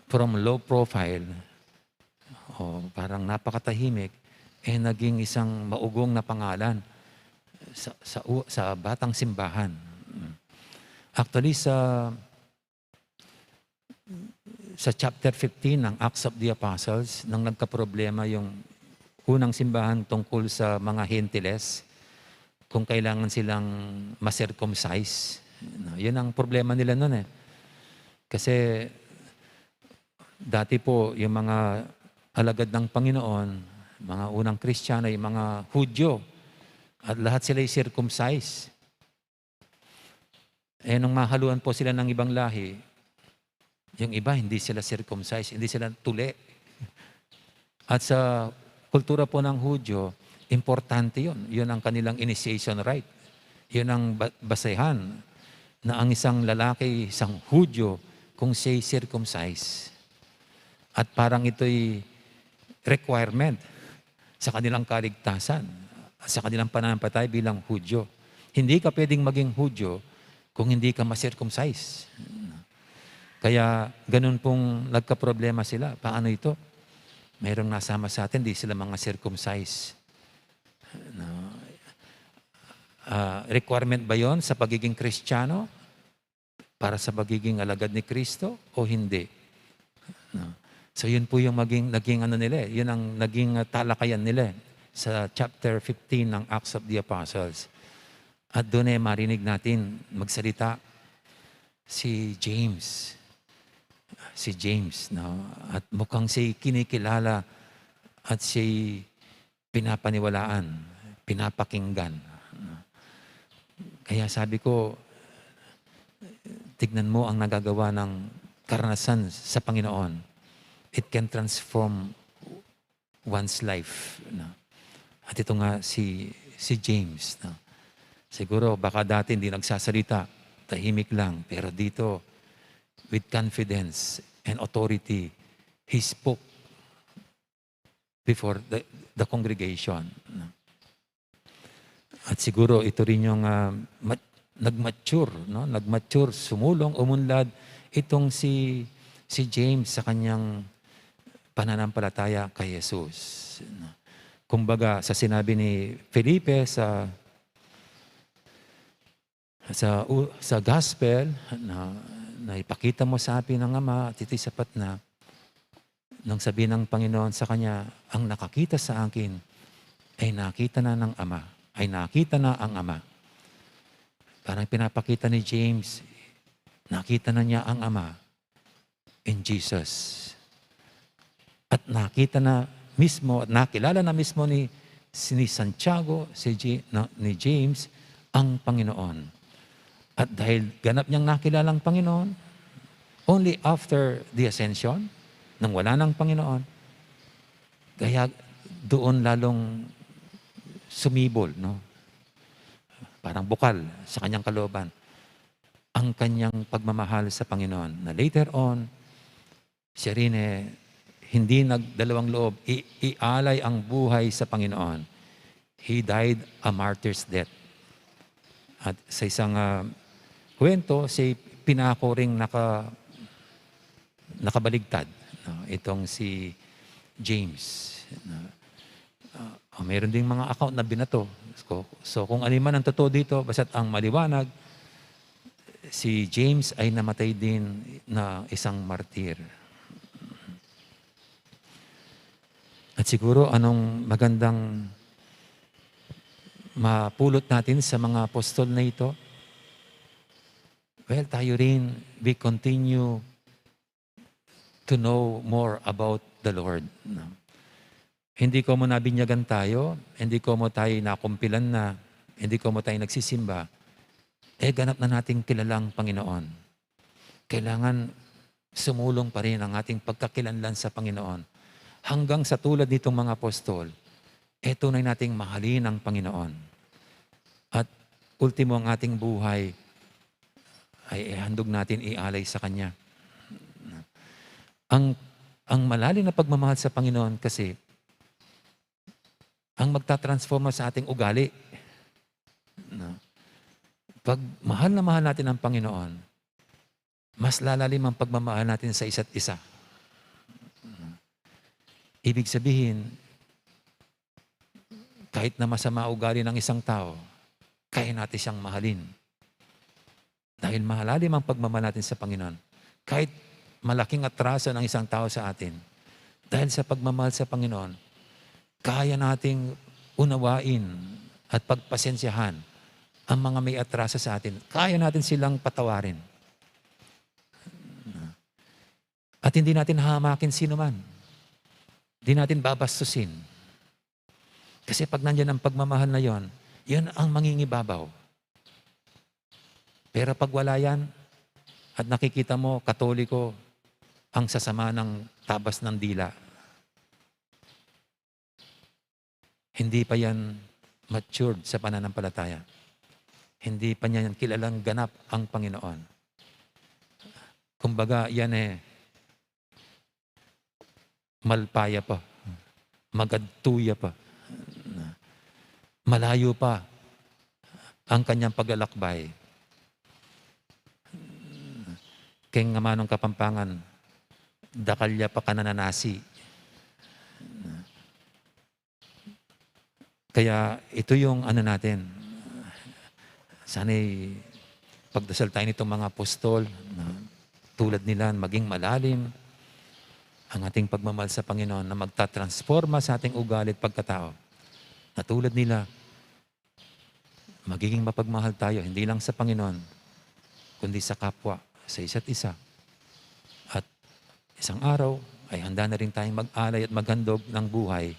From low profile, o parang napakatahimik, eh, naging isang maugong na pangalan sa, sa u-, sa batang simbahan. Actually, sa, sa chapter fifteen ng Acts of the Apostles, nang nagkaproblema yung unang simbahan tungkol sa mga Hentiles, kung kailangan silang ma-circumcise. No, yun ang problema nila nun eh. Kasi dati po, yung mga alagad ng Panginoon, mga unang Kristiyano, yung mga Hudyo, at lahat sila'y circumcised. Eh, nung mahaluan po sila ng ibang lahi, yung iba hindi sila circumcised, hindi sila tuli. At sa kultura po ng Hudyo, importante yun. Yun ang kanilang initiation rite. Yun ang ba-, basehan na ang isang lalaki, isang Hudyo, kung siya'y circumcised. At parang ito'y requirement sa kanilang kaligtasan, sa kanilang pananampalataya bilang Hudyo. Hindi ka pwedeng maging Hudyo kung hindi ka ma-circumcise. Kaya ganun pong nagkaproblema sila. Paano ito? Mayroong nasama sa atin, di sila mga circumcise. No? Ah, requirement ba yon sa pagiging Kristiyano? Para sa pagiging alagad ni Kristo o hindi? No? So, yun po yung maging, naging ano nila eh. Yun ang naging, ah, talakayan nila eh, sa chapter fifteen ng Acts of the Apostles. At doon eh, marinig natin magsalita si James. Si James, no? At mukhang siya'y kinikilala at siya'y pinapaniwalaan, pinapakinggan. Kaya sabi ko, tignan mo ang nagagawa ng karanasan sa Panginoon. It can transform one's life, no? At ito nga si, si James, no? Siguro baka dati hindi nagsasalita, tahimik lang, pero dito, with confidence and authority, he spoke before the, the congregation, no? At siguro ito rin yung, ah, mat-, nag-mature, no? Nag-mature, sumulong, umunlad itong si, si James sa kanyang pananampalataya kay Jesus, no? Kumbaga, sa sinabi ni Felipe sa, sa, u-, sa gospel, na, na ipakita mo sa akin ang Ama, at ito'y sapat na. Nang sabi ng Panginoon sa kanya, "Ang nakakita sa akin ay nakita na ng Ama, ay nakita na ang Ama." Parang pinapakita ni James, nakita na niya ang Ama in Jesus. At nakita na mismo, at nakilala na mismo ni, ni Santiago, si G-, na, ni James, ang Panginoon. At dahil ganap niyang nakilala ang Panginoon, only after the ascension, nang wala ng Panginoon, kaya doon lalong sumibol, no? Parang bukal sa kanyang kalooban ang kanyang pagmamahal sa Panginoon, na later on, siya rin eh, hindi nagdalawang loob, i-, ialay ang buhay sa Panginoon. He died a martyr's death. At sa isang, ah, kwento, siya pinako ring naka-, nakabaligtad, no? Itong si James, no? Ah, oh, meron ding mga account na binato. So, so kung ano man ang totoo dito, basta't ang maliwanag, si James ay namatay din na isang martir. At siguro anong magandang mapulot natin sa mga apostol na ito? Well, tayo rin, we continue to know more about the Lord, no? Hindi komo nabinyagan tayo, hindi komo tayo nakumpilan na, hindi komo tayo nagsisimba, eh, ganap na nating kilalang Panginoon. Kailangan sumulong pa rin ang ating pagkakilanlan sa Panginoon. Hanggang sa tulad nitong mga apostol, eh, tunay nating mahalin ang Panginoon. At ultimo, ang ating buhay ay ihandog natin, ialay sa Kanya. Ang, ang malalim na pagmamahal sa Panginoon kasi ang magtatransforma sa ating ugali. No? Pag mahal na mahal natin ang Panginoon, mas lalalim ang pagmamahal natin sa isa't isa. Ibig sabihin, kahit na masama ugali ng isang tao, kaya natin siyang mahalin. Dahil malalim ang pagmamahal natin sa Panginoon. Kahit malaking atraso ng isang tao sa atin, dahil sa pagmamahal sa Panginoon, kaya nating unawain at pagpasensyahan ang mga may atraso sa atin. Kaya natin silang patawarin. At hindi natin hahamakin sino man. Hindi natin babastusin. Kasi pag nandiyan ang pagmamahal na yon, yun ang mangingibabaw. Pero pag wala yan, at nakikita mo, Katoliko, ang sasama ng tabas ng dila. Hindi pa yan matured sa pananampalataya. Hindi pa niya yan kilalang ganap ang Panginoon. Kumbaga, yan eh, malpaya pa, magadtuya pa, malayo pa ang kanyang paglalakbay. Keng amanung Kapampangan, dakal ya pa kananasi. Kaya ito yung ano natin. Sana'y pagdasal tayo nitong mga apostol na tulad nila, maging malalim ang ating pagmamahal sa Panginoon na magtatransforma sa ating ugali at pagkatao. Na tulad nila, magiging mapagmahal tayo, hindi lang sa Panginoon, kundi sa kapwa, sa isa't isa. At isang araw, ay handa na rin tayong mag-alay at maghandog ng buhay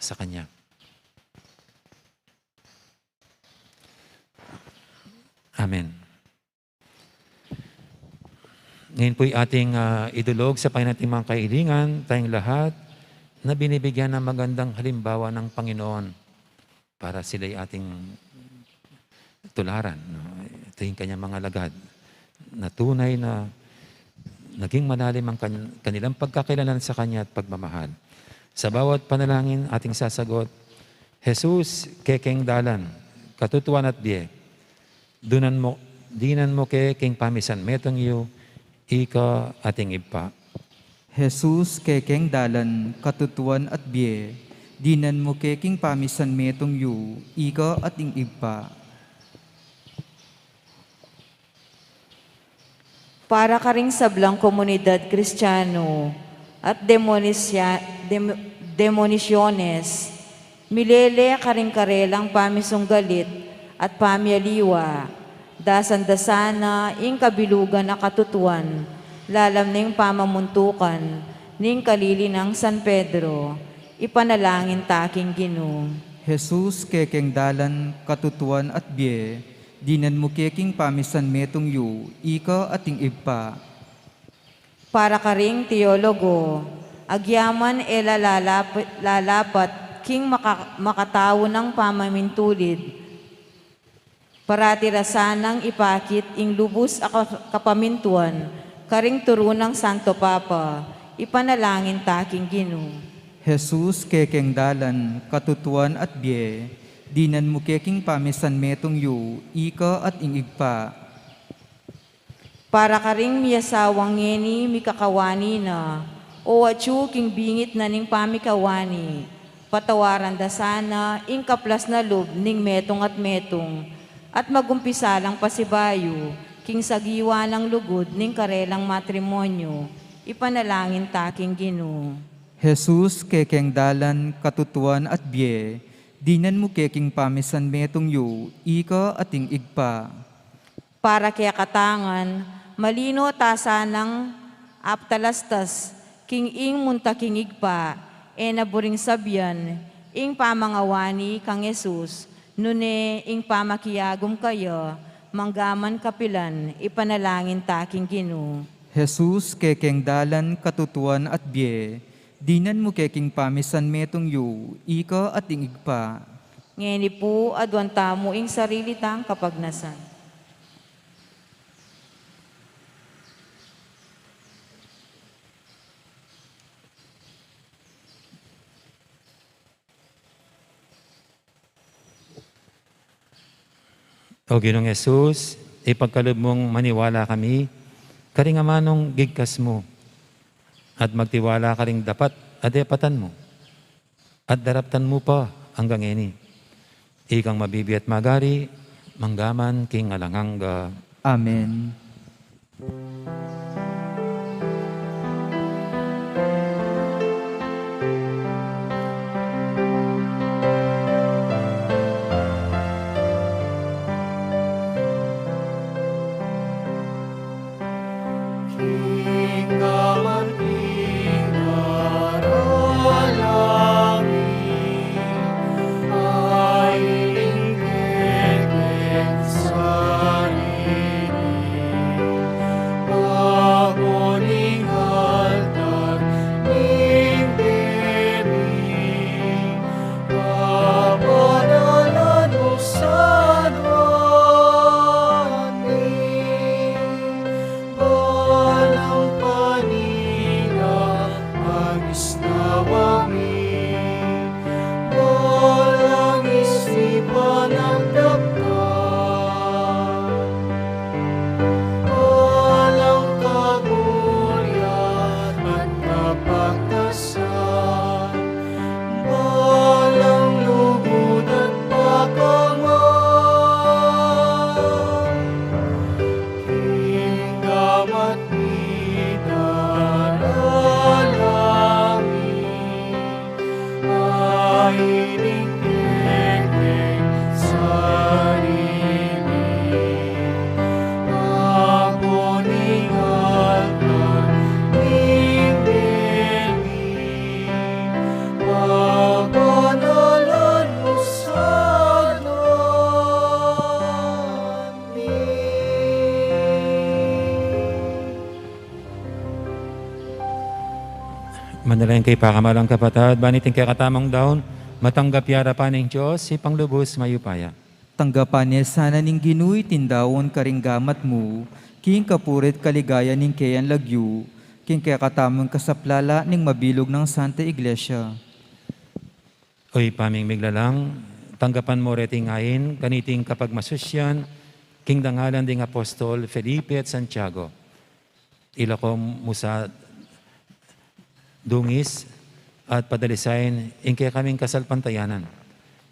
sa Kanya. Amen. Ngayon po'y ating, ah, idulog sa Panginoon ating mga kahilingan, tayong lahat na binibigyan ng magandang halimbawa ng Panginoon para sila'y ating tularan, no? Ito yung kanyang mga lagad na tunay na naging malalim ang kan-, kanilang pagkakilala sa Kanya at pagmamahal. Sa bawat panalangin, ating sasagot, "Jesus, kekeng dalan, katutuan at bie. Dunan mu, dinan mu ke king pamisan metung yu, ika at ing Ibpa." Jesus, kekeng dalan, katutuan at bie. Dinan mu ke king pamisan metung yu, ika at ing Ibpa. Para karing sablang komunidad Kristiyanu at demonisya-, dem-, demonisyones, milele karing karelang pamisunggalit at pamialiwa, dasan-dasana ing kabilugan a katutuan, lalam ning pamamuntukan ning kalili nang San Pedro, ipanalangin ta king Ginu. Jesus, kekeng dalan, katutuan at bie, dinan mu ke king pamisan metung yu, ika at ing Ibpa. Para karing teologo, agyaman e la lalap-, lalapat king maka-, makatau nang pamamintulid, parati ra sanang ipakit ing lubus a ka-, kapamintuan karing turu nang Santo Papa, ipanalangin ta king Ginu. Jesus, kekeng dalan, katutuan at bie, dinan mu ke king pamisan metung yu, ika at ing Ibpa. Para karing miasawang ngeni mikakawani na, o atyu king bingit na ning pamikawani, patawaran da sana ing kaplas na lub ning metung at metung, at magumpisa lang pasibayu king sagiwa nang lugud ning karelang matrimonyu, ipanalangin ta king Ginu. Jesus, kekeng dalan, katutuan at bie, Dinan mu ke king pamisan metung yu, ika ating Ibpa. Para kekatang ngan, malino ta sanang aptalastas king ing munta king Ibpa, e na buring sabian ing pamangawani kang Jesus, nune ing pamakiagum kaya, manggaman kapilan, ipanalangin ta king Ginu. Jesus, kekeng dalan, katutuan at bie, dinan mu ke king pamisan metung yu, ika ating Ibpa. Ngeni pu, aduan tamu ing sarili tang kapagnasan. O Ginung Jesus, ipagkalub mung maniwala kami karing amanung gigkas mu, at magtiwala karing dapat a depatan mu, at daraptan mu pa anggang ngeni. Ikang mabibie at magari, manggaman king alang angga. Amen. Balang panina, agisnawa mi, balang isipan at dakal, balang kaburian at kapagtasan, balang lugud at pakamal. King gamat mi darala mi, aining kekeng sarili, apo ning altar ning bie mi, pabanalan mu sana. Manalangin kayu, pakamalan kung kapatad, ban iting kekatamung daun, matanggap ya arapan ning Dios, Ibpang lubus mayupaya. Tanggapan ne sana ning Ginu iting daun karing gamat mu, king kapurian at kaligayan ning keyang lagyu, king kekatamung kasaplalan ning mabilug nang Santa Iglesia. O Ibpa ming miglalang, tanggapan mu reting ain kaniting kapagmasusian, king dangalan ding apostol Felipe at Santiago. Ilako mu sa dungis at padalisain ing kekaming kasalpantayanan.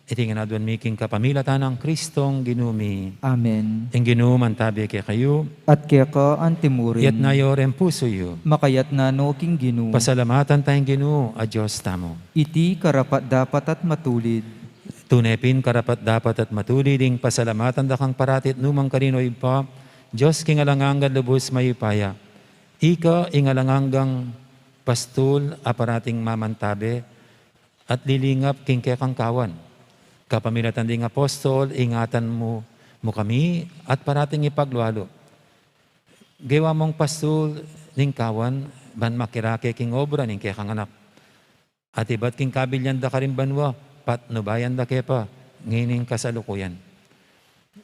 Iti ngan aduan mi king kapamilatan nang Kristong Ginu mi. Amen. Ing Ginu mantabe kekayu. At keka antimurin. Itas yu ring pusu yu. Makaitas no king Ginu. Pasalamatan taya ing Ginu a Dios tamu. Iti karapat-dapat at matulid. Tune pin karapat-dapat at matulid ing pasalamatan da kang parati at nukarin man, O Ibpa, Dios king alang angga at lubus mayupaya. Ika ing alang anggang pastul a parating mamantabe at lilingap king kekang kawan. Kapamilatan ding apostol, ingatan mu, mu kami at parating ipaglualu. Gewa mung pastul ning kawan, ban makirake king obra ning kekang anak. At ibat king kabilian da karing banua, patnubayan da ke pa ngening kasalukuyan.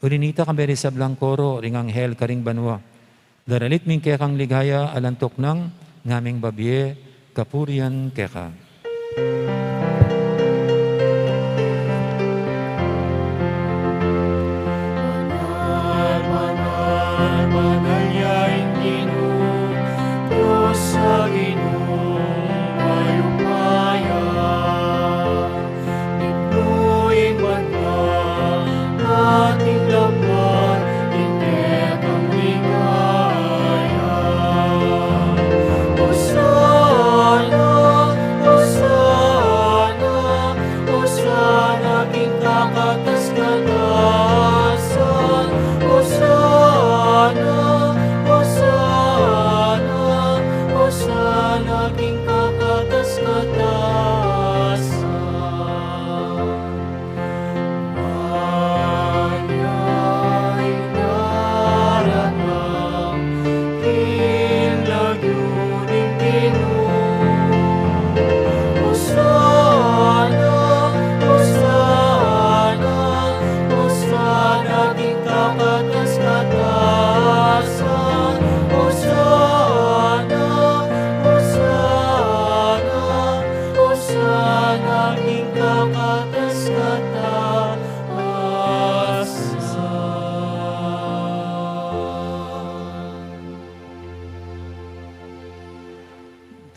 Uli nita, kambe ring sablang koro ring anghel karing banua, daralit mi ing kekang ligaya alang tuknang, ngaming babie kapurian keka. Banal, banal, banal ya ing Ginu, Dios a Ginu, mayupaya. Miknu ing banua, at ing laman king kekang ligaya. Hosana,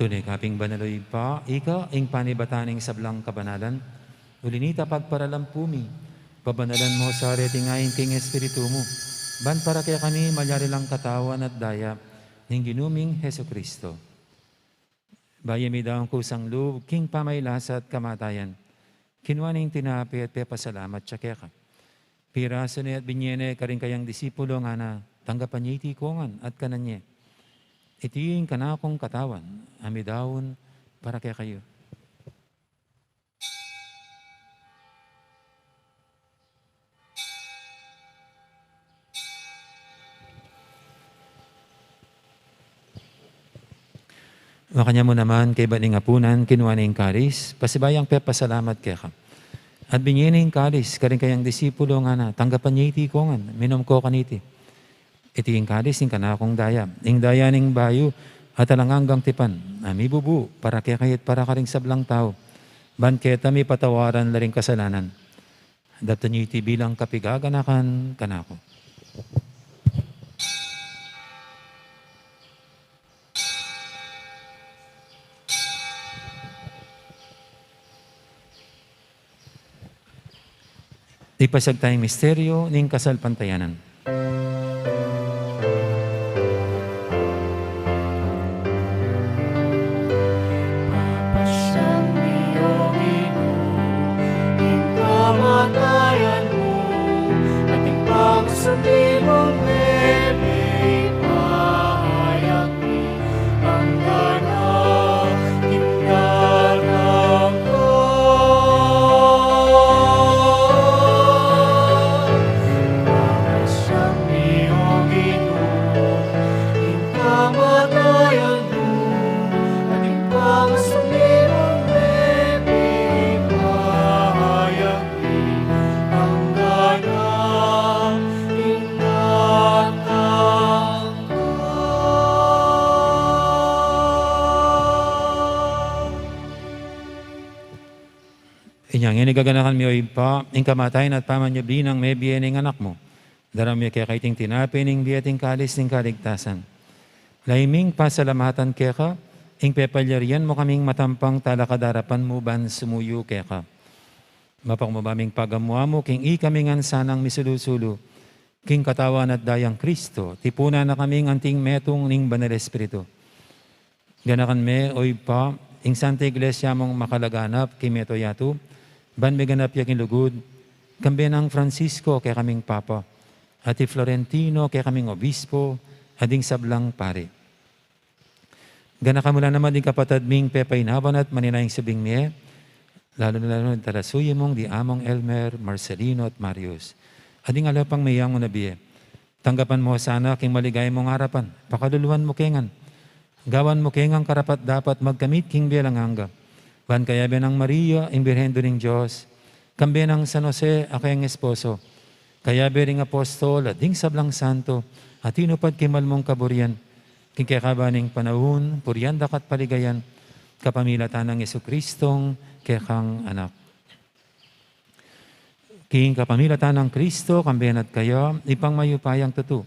Ika pin banal, o Ibpa, ika ing panibatan ning sablang kabanalan. Uli na nita, pagparalampu mi, pabanalan mu sa reting ain king Espiritu mu, ban para kekami malyari lang katawan at daya ning Ginu ming Jesucristo. Bayu ya midaun kusang lub king pamaylasa at kamatayan, kinua ne ing tinape at pepasalamat ya keka. Pirasu ne at binye ne karing kayang disipulo, ngana, tanggapan ye iti kongan at kanan ye. Iti ing kanakung katawan a midaun para kekayu. Makanyan mu naman, kaybat ning apunan, kinua ne ing kalis, pasibayu yang pepasalamat keka at binye ne ing kalis karing kayang disipulo, ngana, tanggapan ye iti kongan, minum ko kaniti. Iti ing kalis ning kanakung daya, ing daya ning bayu at alang anggang tipan, a mibubu para kekayu at para karing sablang tau, ban keta mipatawaran la ring kasalanan. Daptan ye iti bilang kapigaganakan kanaku. Ipasiag taya ing misteryu ning kasalpantayanan. Papasyan mi, O Ginu, ing kamatayan mu, at ing pagsundi mung mebie, ipahayag mi, anggana king datang ka. Papasyan mi, O Ginu, ing kamatayan mu, at ing pagsundi mung mebie, ipahayag mi, anggana king datang ka. Inya ngeni gaganakan mi, O Ibpa, ing kamatayan at pamanyubli nang mebie ning Anak mu. Daraun mi keka iting tinape ning bie at ing kalis ning kaligtasan. Lalu ming pasalamatan keka ing pepalyarian mu kaming matampang talakad king arapan mu ban sumuyu keka. Mapakumbaba ming pagamu-amu king ikami ngan sanang misulu-sulu king katawan at dayang Kristo, tipunan na kaming anting metung ning Banal Espiritu. Ganakan me, O Ibpa, ing Santa Iglesia mung makalaganap king mabilug a yatu, ban miganap ya king lugud, kambe nang Francisco kekaming Papa, at i Florentino kekaming Obispo, at ding sablang pari. Ganakan mu la naman ding kapatad ming pepainawan at maninayang subling mie, lalu na lalu na ding talasuyu mung di Among Elmer, Marcelino, at Marius, at ding aliwa pang meyang na bie. Tanggapan mu sana king maligaya mung arapan, pakaluluan mu ke ngan, gawan mu ke ngan karapat-dapat magkamit king bie alang angga, ban kayabe nang Maria, ing Birhen Indu ning Dios, kambe nang San Jose a kayang esposo, kayabe ring apostol at ding sablang santo a tinupad king mal mung kaburian, king kekaban ning panaun, purian da ka at paligayan, kapamilatan nang Jesucristong kekang Anak. King kapamilatan nang Kristo, kambe na at kaya, Ibpang mayupayang tutu,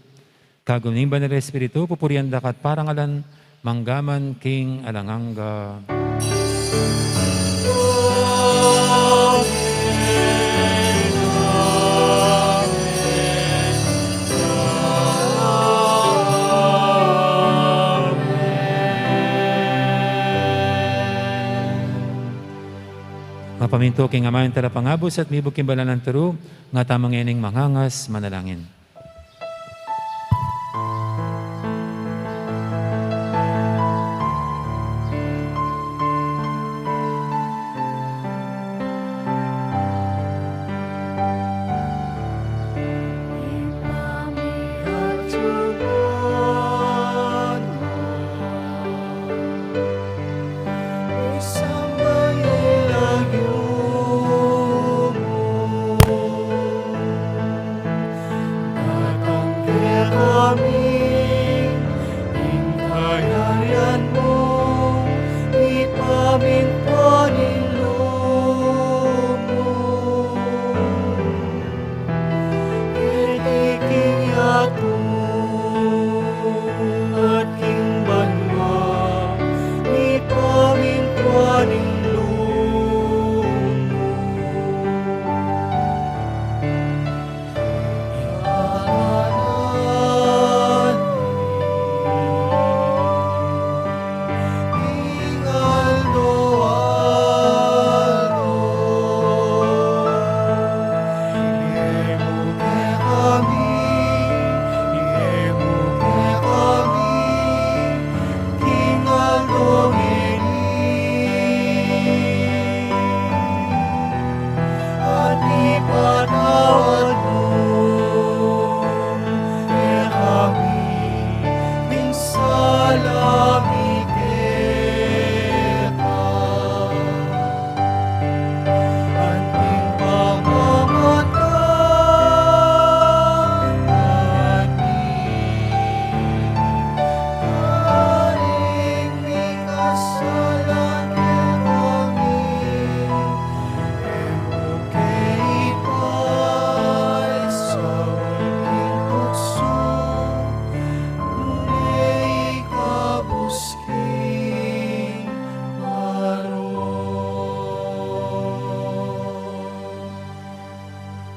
kagum ning Banal Espiritu, pupurian da ka at parangalan, mangga man king alang angga. Mapamintu king Ama ing Talapangabus at mibug king banal a turu, ngatamu ngening mangangas manalangin.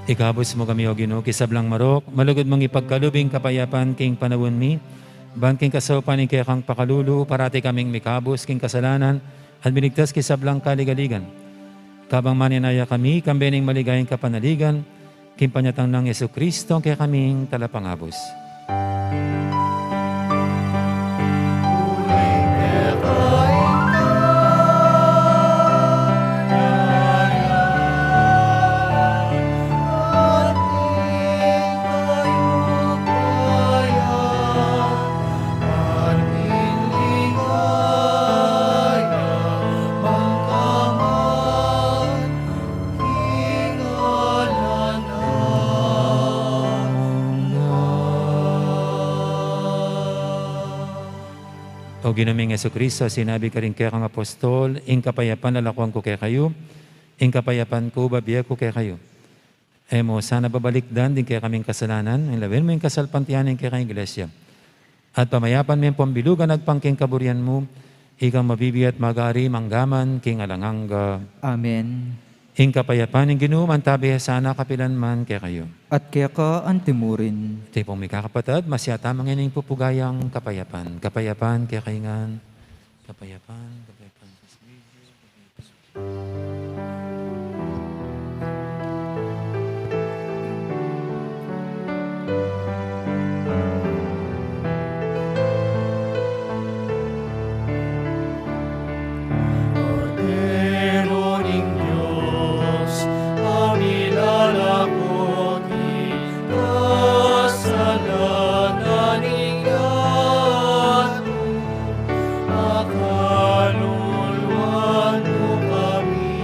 Ikabus mu kami, O Ginu, king sablang marok, malugud mung ipagkalub ing kapayapan king panaun mi, ban king kasaupan ning kekang pakalulu, parati kaming mikabus king kasalanan, at miligtas king sablang kaligaligan. Kabang manenaya kami, kambe ning maligayang kapanaligan, king panyatang nang Jesucristo, kekaming talapangabus. O Ginu ming Jesucristo, sinabi karing kekang apostol, ing kapayapan lalakuan ku kekayu, ing kapayapan ku bibie ku kekayu. E mu sana babalikdan ding kekaming kasalanan, lawen mu ing kasalpantayanan ning kekang Iglesia. At pamayapan me pung bilugan agpang king kaburian mu, ikang mabibie at mag-ari mangga man king alang angga. Amen. Ing kapayapan ning Ginu mantabi ya sana kapilan man kekayu. At keka antimurin. Tipong mikakapatad, masyata mangeni ing pupugayang kapayapan. Kapayapan kekayu ngan. Kapayapan, kapayapan. Kordero ning Dios, a milalako king kasalanan ning yatu, pakaluluan mu kami.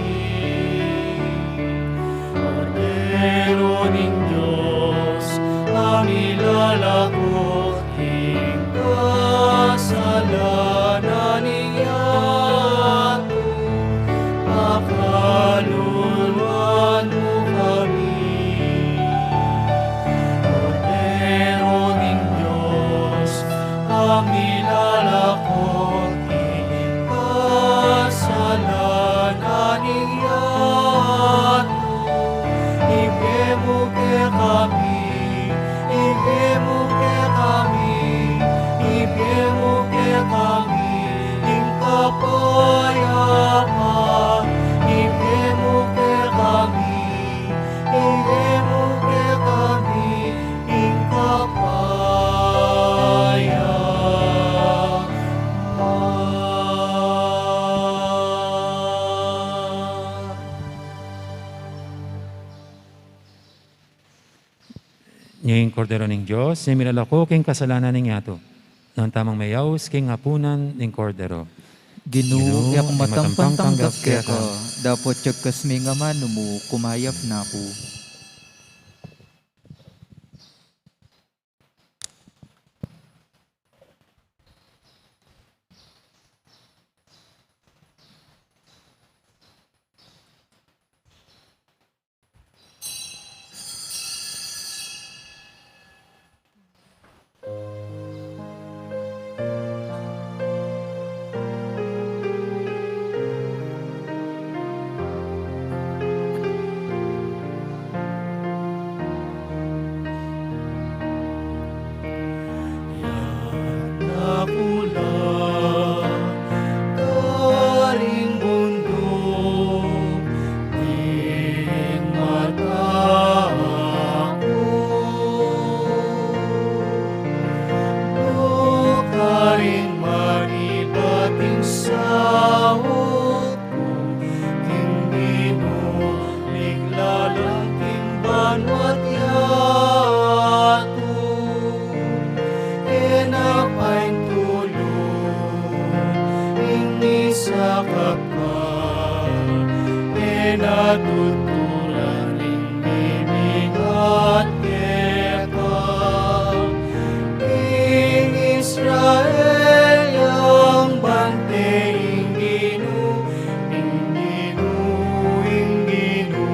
Kordero ning Dios, a milalako king kasalanan ning yatu, pakaluluan mu kami. Kordero ning Dios, a milalako king kasalanan ning yatu, ibie mu kekami, ibie mu kekami, ibie mu kekami ing kapayapan, ibie mu kekami, ibie mu kekami ing kapayapan. Ing Kordero ning Dios, a milalako king kasalanan ning yatu. Nuan tamung meyaus king apunan ning Kordero. Ginu, Ginu, e ku matampang tanggap keka, dapot yagkas me ing amanu mu, kumayap na ku. Dakula karing bunduk ing mata ku, nu karin manibat ing saut ku, king Ginu, miglalang king banua't yatu. E na paintulud ing misakap ka, e na tuturan ing mimingat keka. King Israel yang bante ing Ginu, ing Ginu, ing Ginu.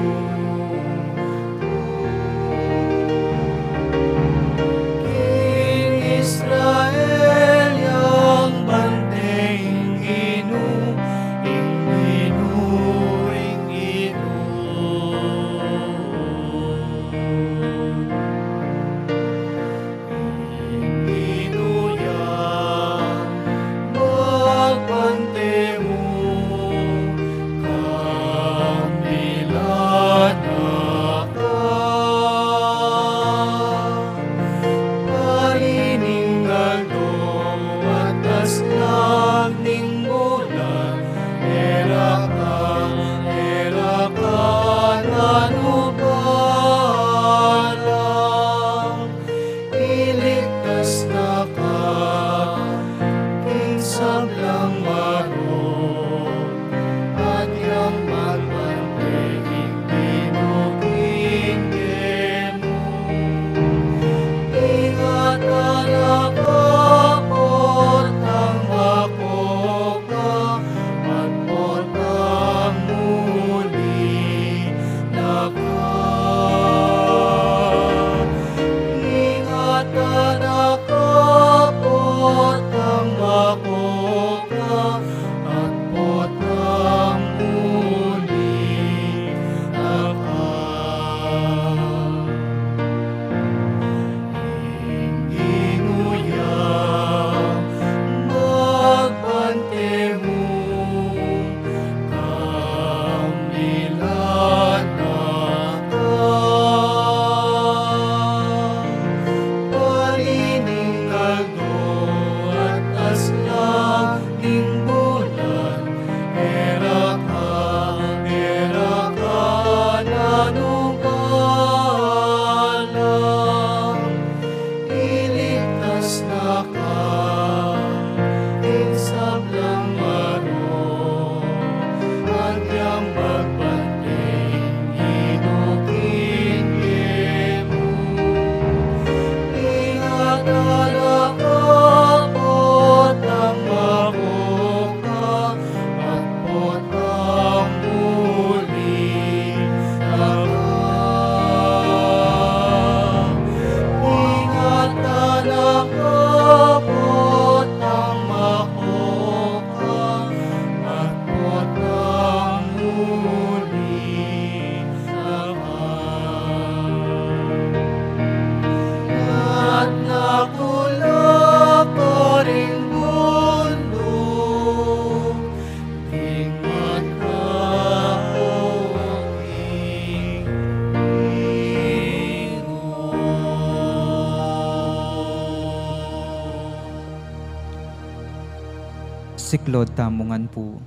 Siklaud tamu ngan pu.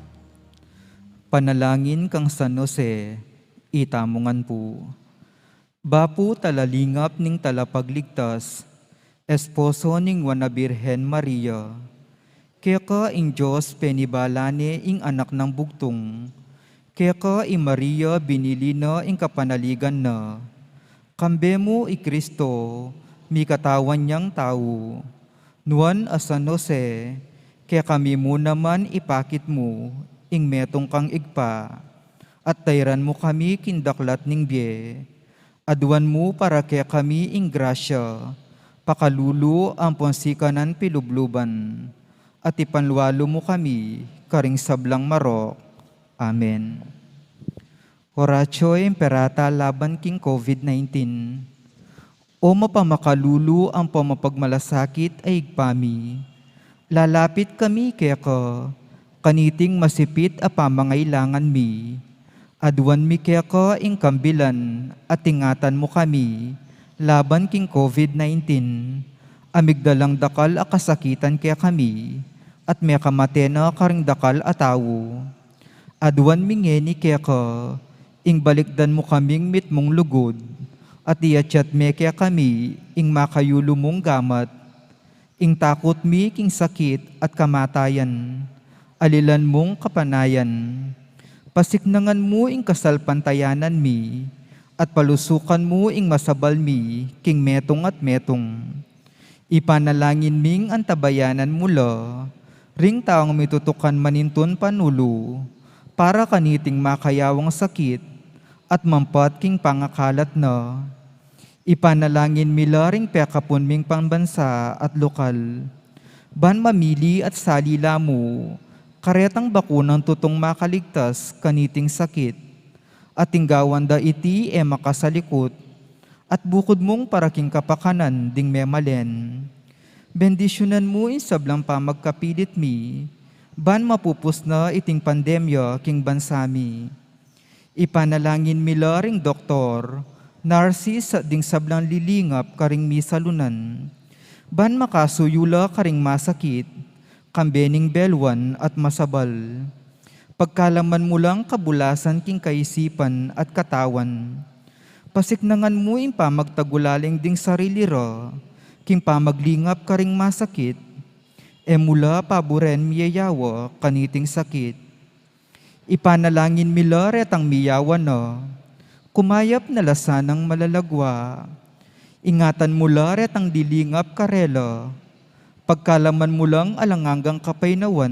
Panalangin kang San Jose, itamu ngan pu. Bapu talalingap ning talapagligtas, esposo ning Nuan a Birhen Maria. Keka ing Dios penibala ne ing Anak nang Bugtung. Keka i Maria binili na ing kapanaligan na. Kambe mu i Kristo, mikatawan yang tau. Nuan a San Jose, kekami mu naman ipakit mu ing metung kang Ibpa, at tairan mu kami king daklat ning bie. Aduan mu para kekami ing grasya, pakalulu ampon sikanan pilubluban, at ipanlualu mu kami karing sablang marok. Amen. Oratio Imperata laban king COVID nineteen. O mapamakalulu ampon mapagmalasakit a Ibpa mi, lalapit kami keka, kaniting masipit a pamangailangan mi. Aduan mi keka ing kambilan at ingatan mu kami laban king COVID nineteen, a migdalang dakal a kasakitan kekami, at mekamate na karing dakal a tau. Aduan mi ngeni keka, ing balikdan mu kaming mitmung lugud, at iatyat me kekami ing makayulu mung gamat. Ing takut mi king sakit at kamatayan, alilan mung kapanayan. Pasiknangan mu ing kasalpantayanan mi, at palusukan mu ing masabal mi king metung at metung. Ipanalangin ming antabayanan mu la ring taung mitutukan manintun panulu para kaniting makayawang sakit at mampat king pangakalat na. Ipanalangin mi la ring pekapun ming pambansa at lokal, ban mamili at sali la mu karetang bakunang tutung makaligtas kaniting sakit, at ing gawan da iti e makasalikut, at bukud mung para king kapakanan ding memalen. Bendisyunan mu ing sablang pamagkapilit mi, ban mapupus na iting pandemya king bansa mi. Ipanalangin mi la ring doktor, narsis, at ding sablang lilingap karing misalunan, ban makasuyu la karing masakit, kambe ning beluan at masabal. Pagkalaman mu lang kabulasan king kaisipan at katawan. Pasiknangan mu ing pamagtagulaling ding sarili ra king pamaglingap karing masakit. E mu la paburen miyayawa kaniting sakit. Ipanalangin mi la retang miyawa na, kumayap na la sanang malalagwa. Ingatan mu la retang lilingap karela. Pagkalaman mu lang alang anggang kapaynawan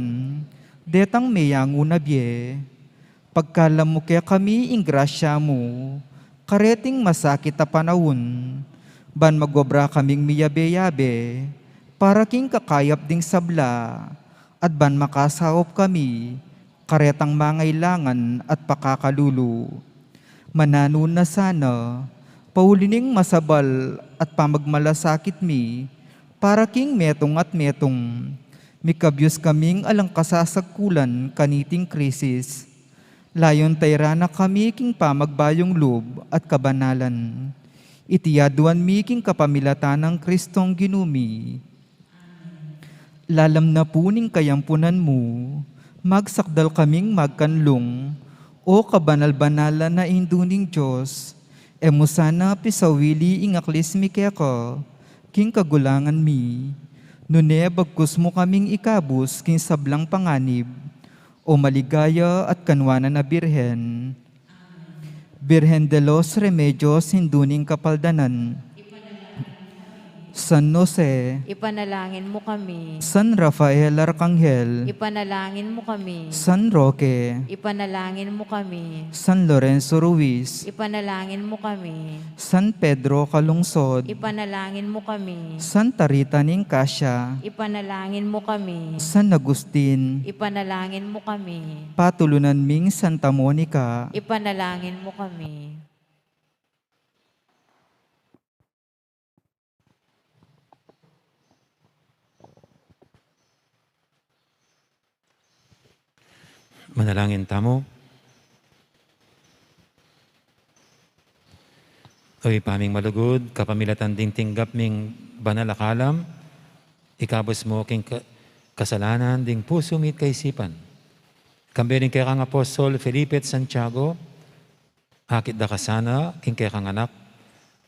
detang meyangu na bie. Pagkalam mu kekami ing grasya mu kareting masakit a panaun, ban magobra kaming miyabe-yabe para king kakayap ding sabla, at ban makasaup kami karetang mangailangan at pakakalulu. Mananu na sana, pauli ning masabal at pamagmalasakit mi para king metung at metung, mikabyus kaming alang kasasagkulan kaniting krisis. Layun tairan na kami king pamagbayung lub at kabanalan. Iti aduan mi king kapamilatan nang Kristong Ginu mi. Lalam na pu ning kayampunan mu, magsakdal kaming magkanlung, O kabanal-banalan a Indu ning Dios, e mu sana pisawili ing aklis mi keka king kagulangan mi, nune bagkus mu kaming ikabus king sablang panganib, O maligaya at kanuanan a Birhen. Birhen de los Remedios, Indu ning Kapaldanan. San Jose. Ipanalangin mu kami. San Rafael Arkanghel. Ipanalangin mu kami. San Roque. Ipanalangin mu kami. San Lorenzo Ruiz. Ipanalangin mu kami. San Pedro Calungsod. Ipanalangin mu kami. Santa Rita ning Cascia. Ipanalangin mu kami. San Agustin. Ipanalangin mu kami. Patulunan ming Santa Monica. Ipanalangin mu kami. Manalangin tamu. O Ibpa ming malugud, kapamilatan ding tinggap ming banal a kalam, ikabus mu king ka-, kasalanan ding pusu mi't kaisipan. Kambe ning kekang apostol Felipe at Santiago, akit da ka sana king kekang anak,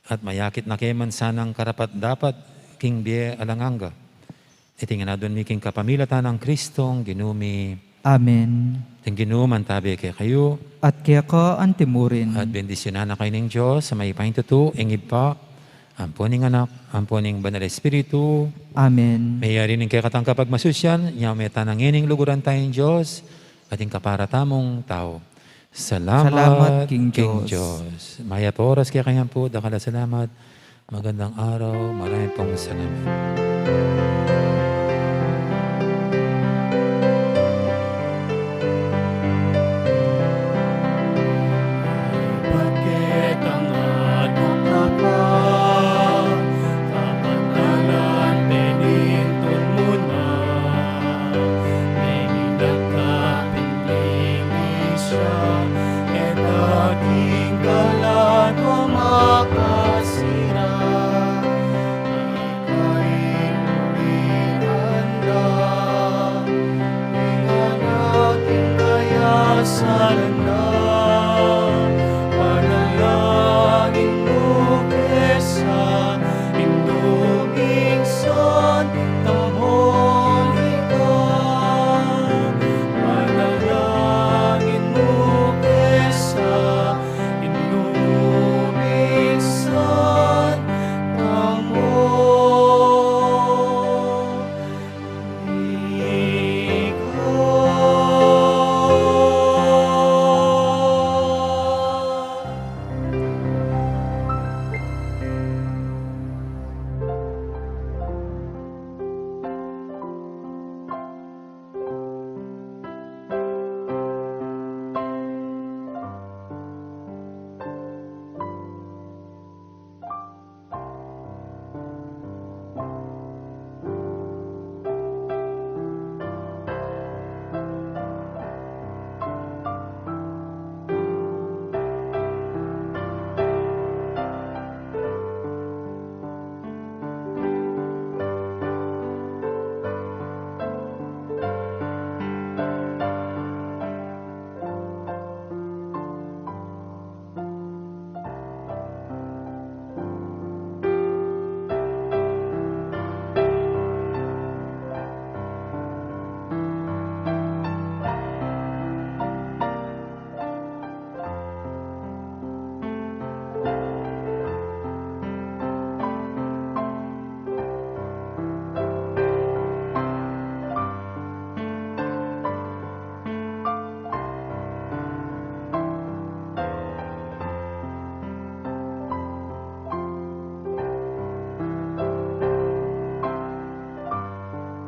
at mayakit na ke man sanang karapat-dapat king bie alang angga. Iti ngan adwan mi king kapamilatan nang Kristong Ginu mi. Amen. Ing Ginu mantabe kekayu. At keka antimurin. At bendisyunan na kayu ning Dios a mayupayang tutu, ing Ibpa, ampo ning Anak, ampo ning Banal Espiritu. Amen. Mayari ning kekatang kapagmasusyan, nyawad tana ngening luguran taya ning Dios, at ing kapara tamung tau. Salamat king Dios. Mayap a oras kekayu pu, dakal a salamat. Magandang araw, marami pong salamat.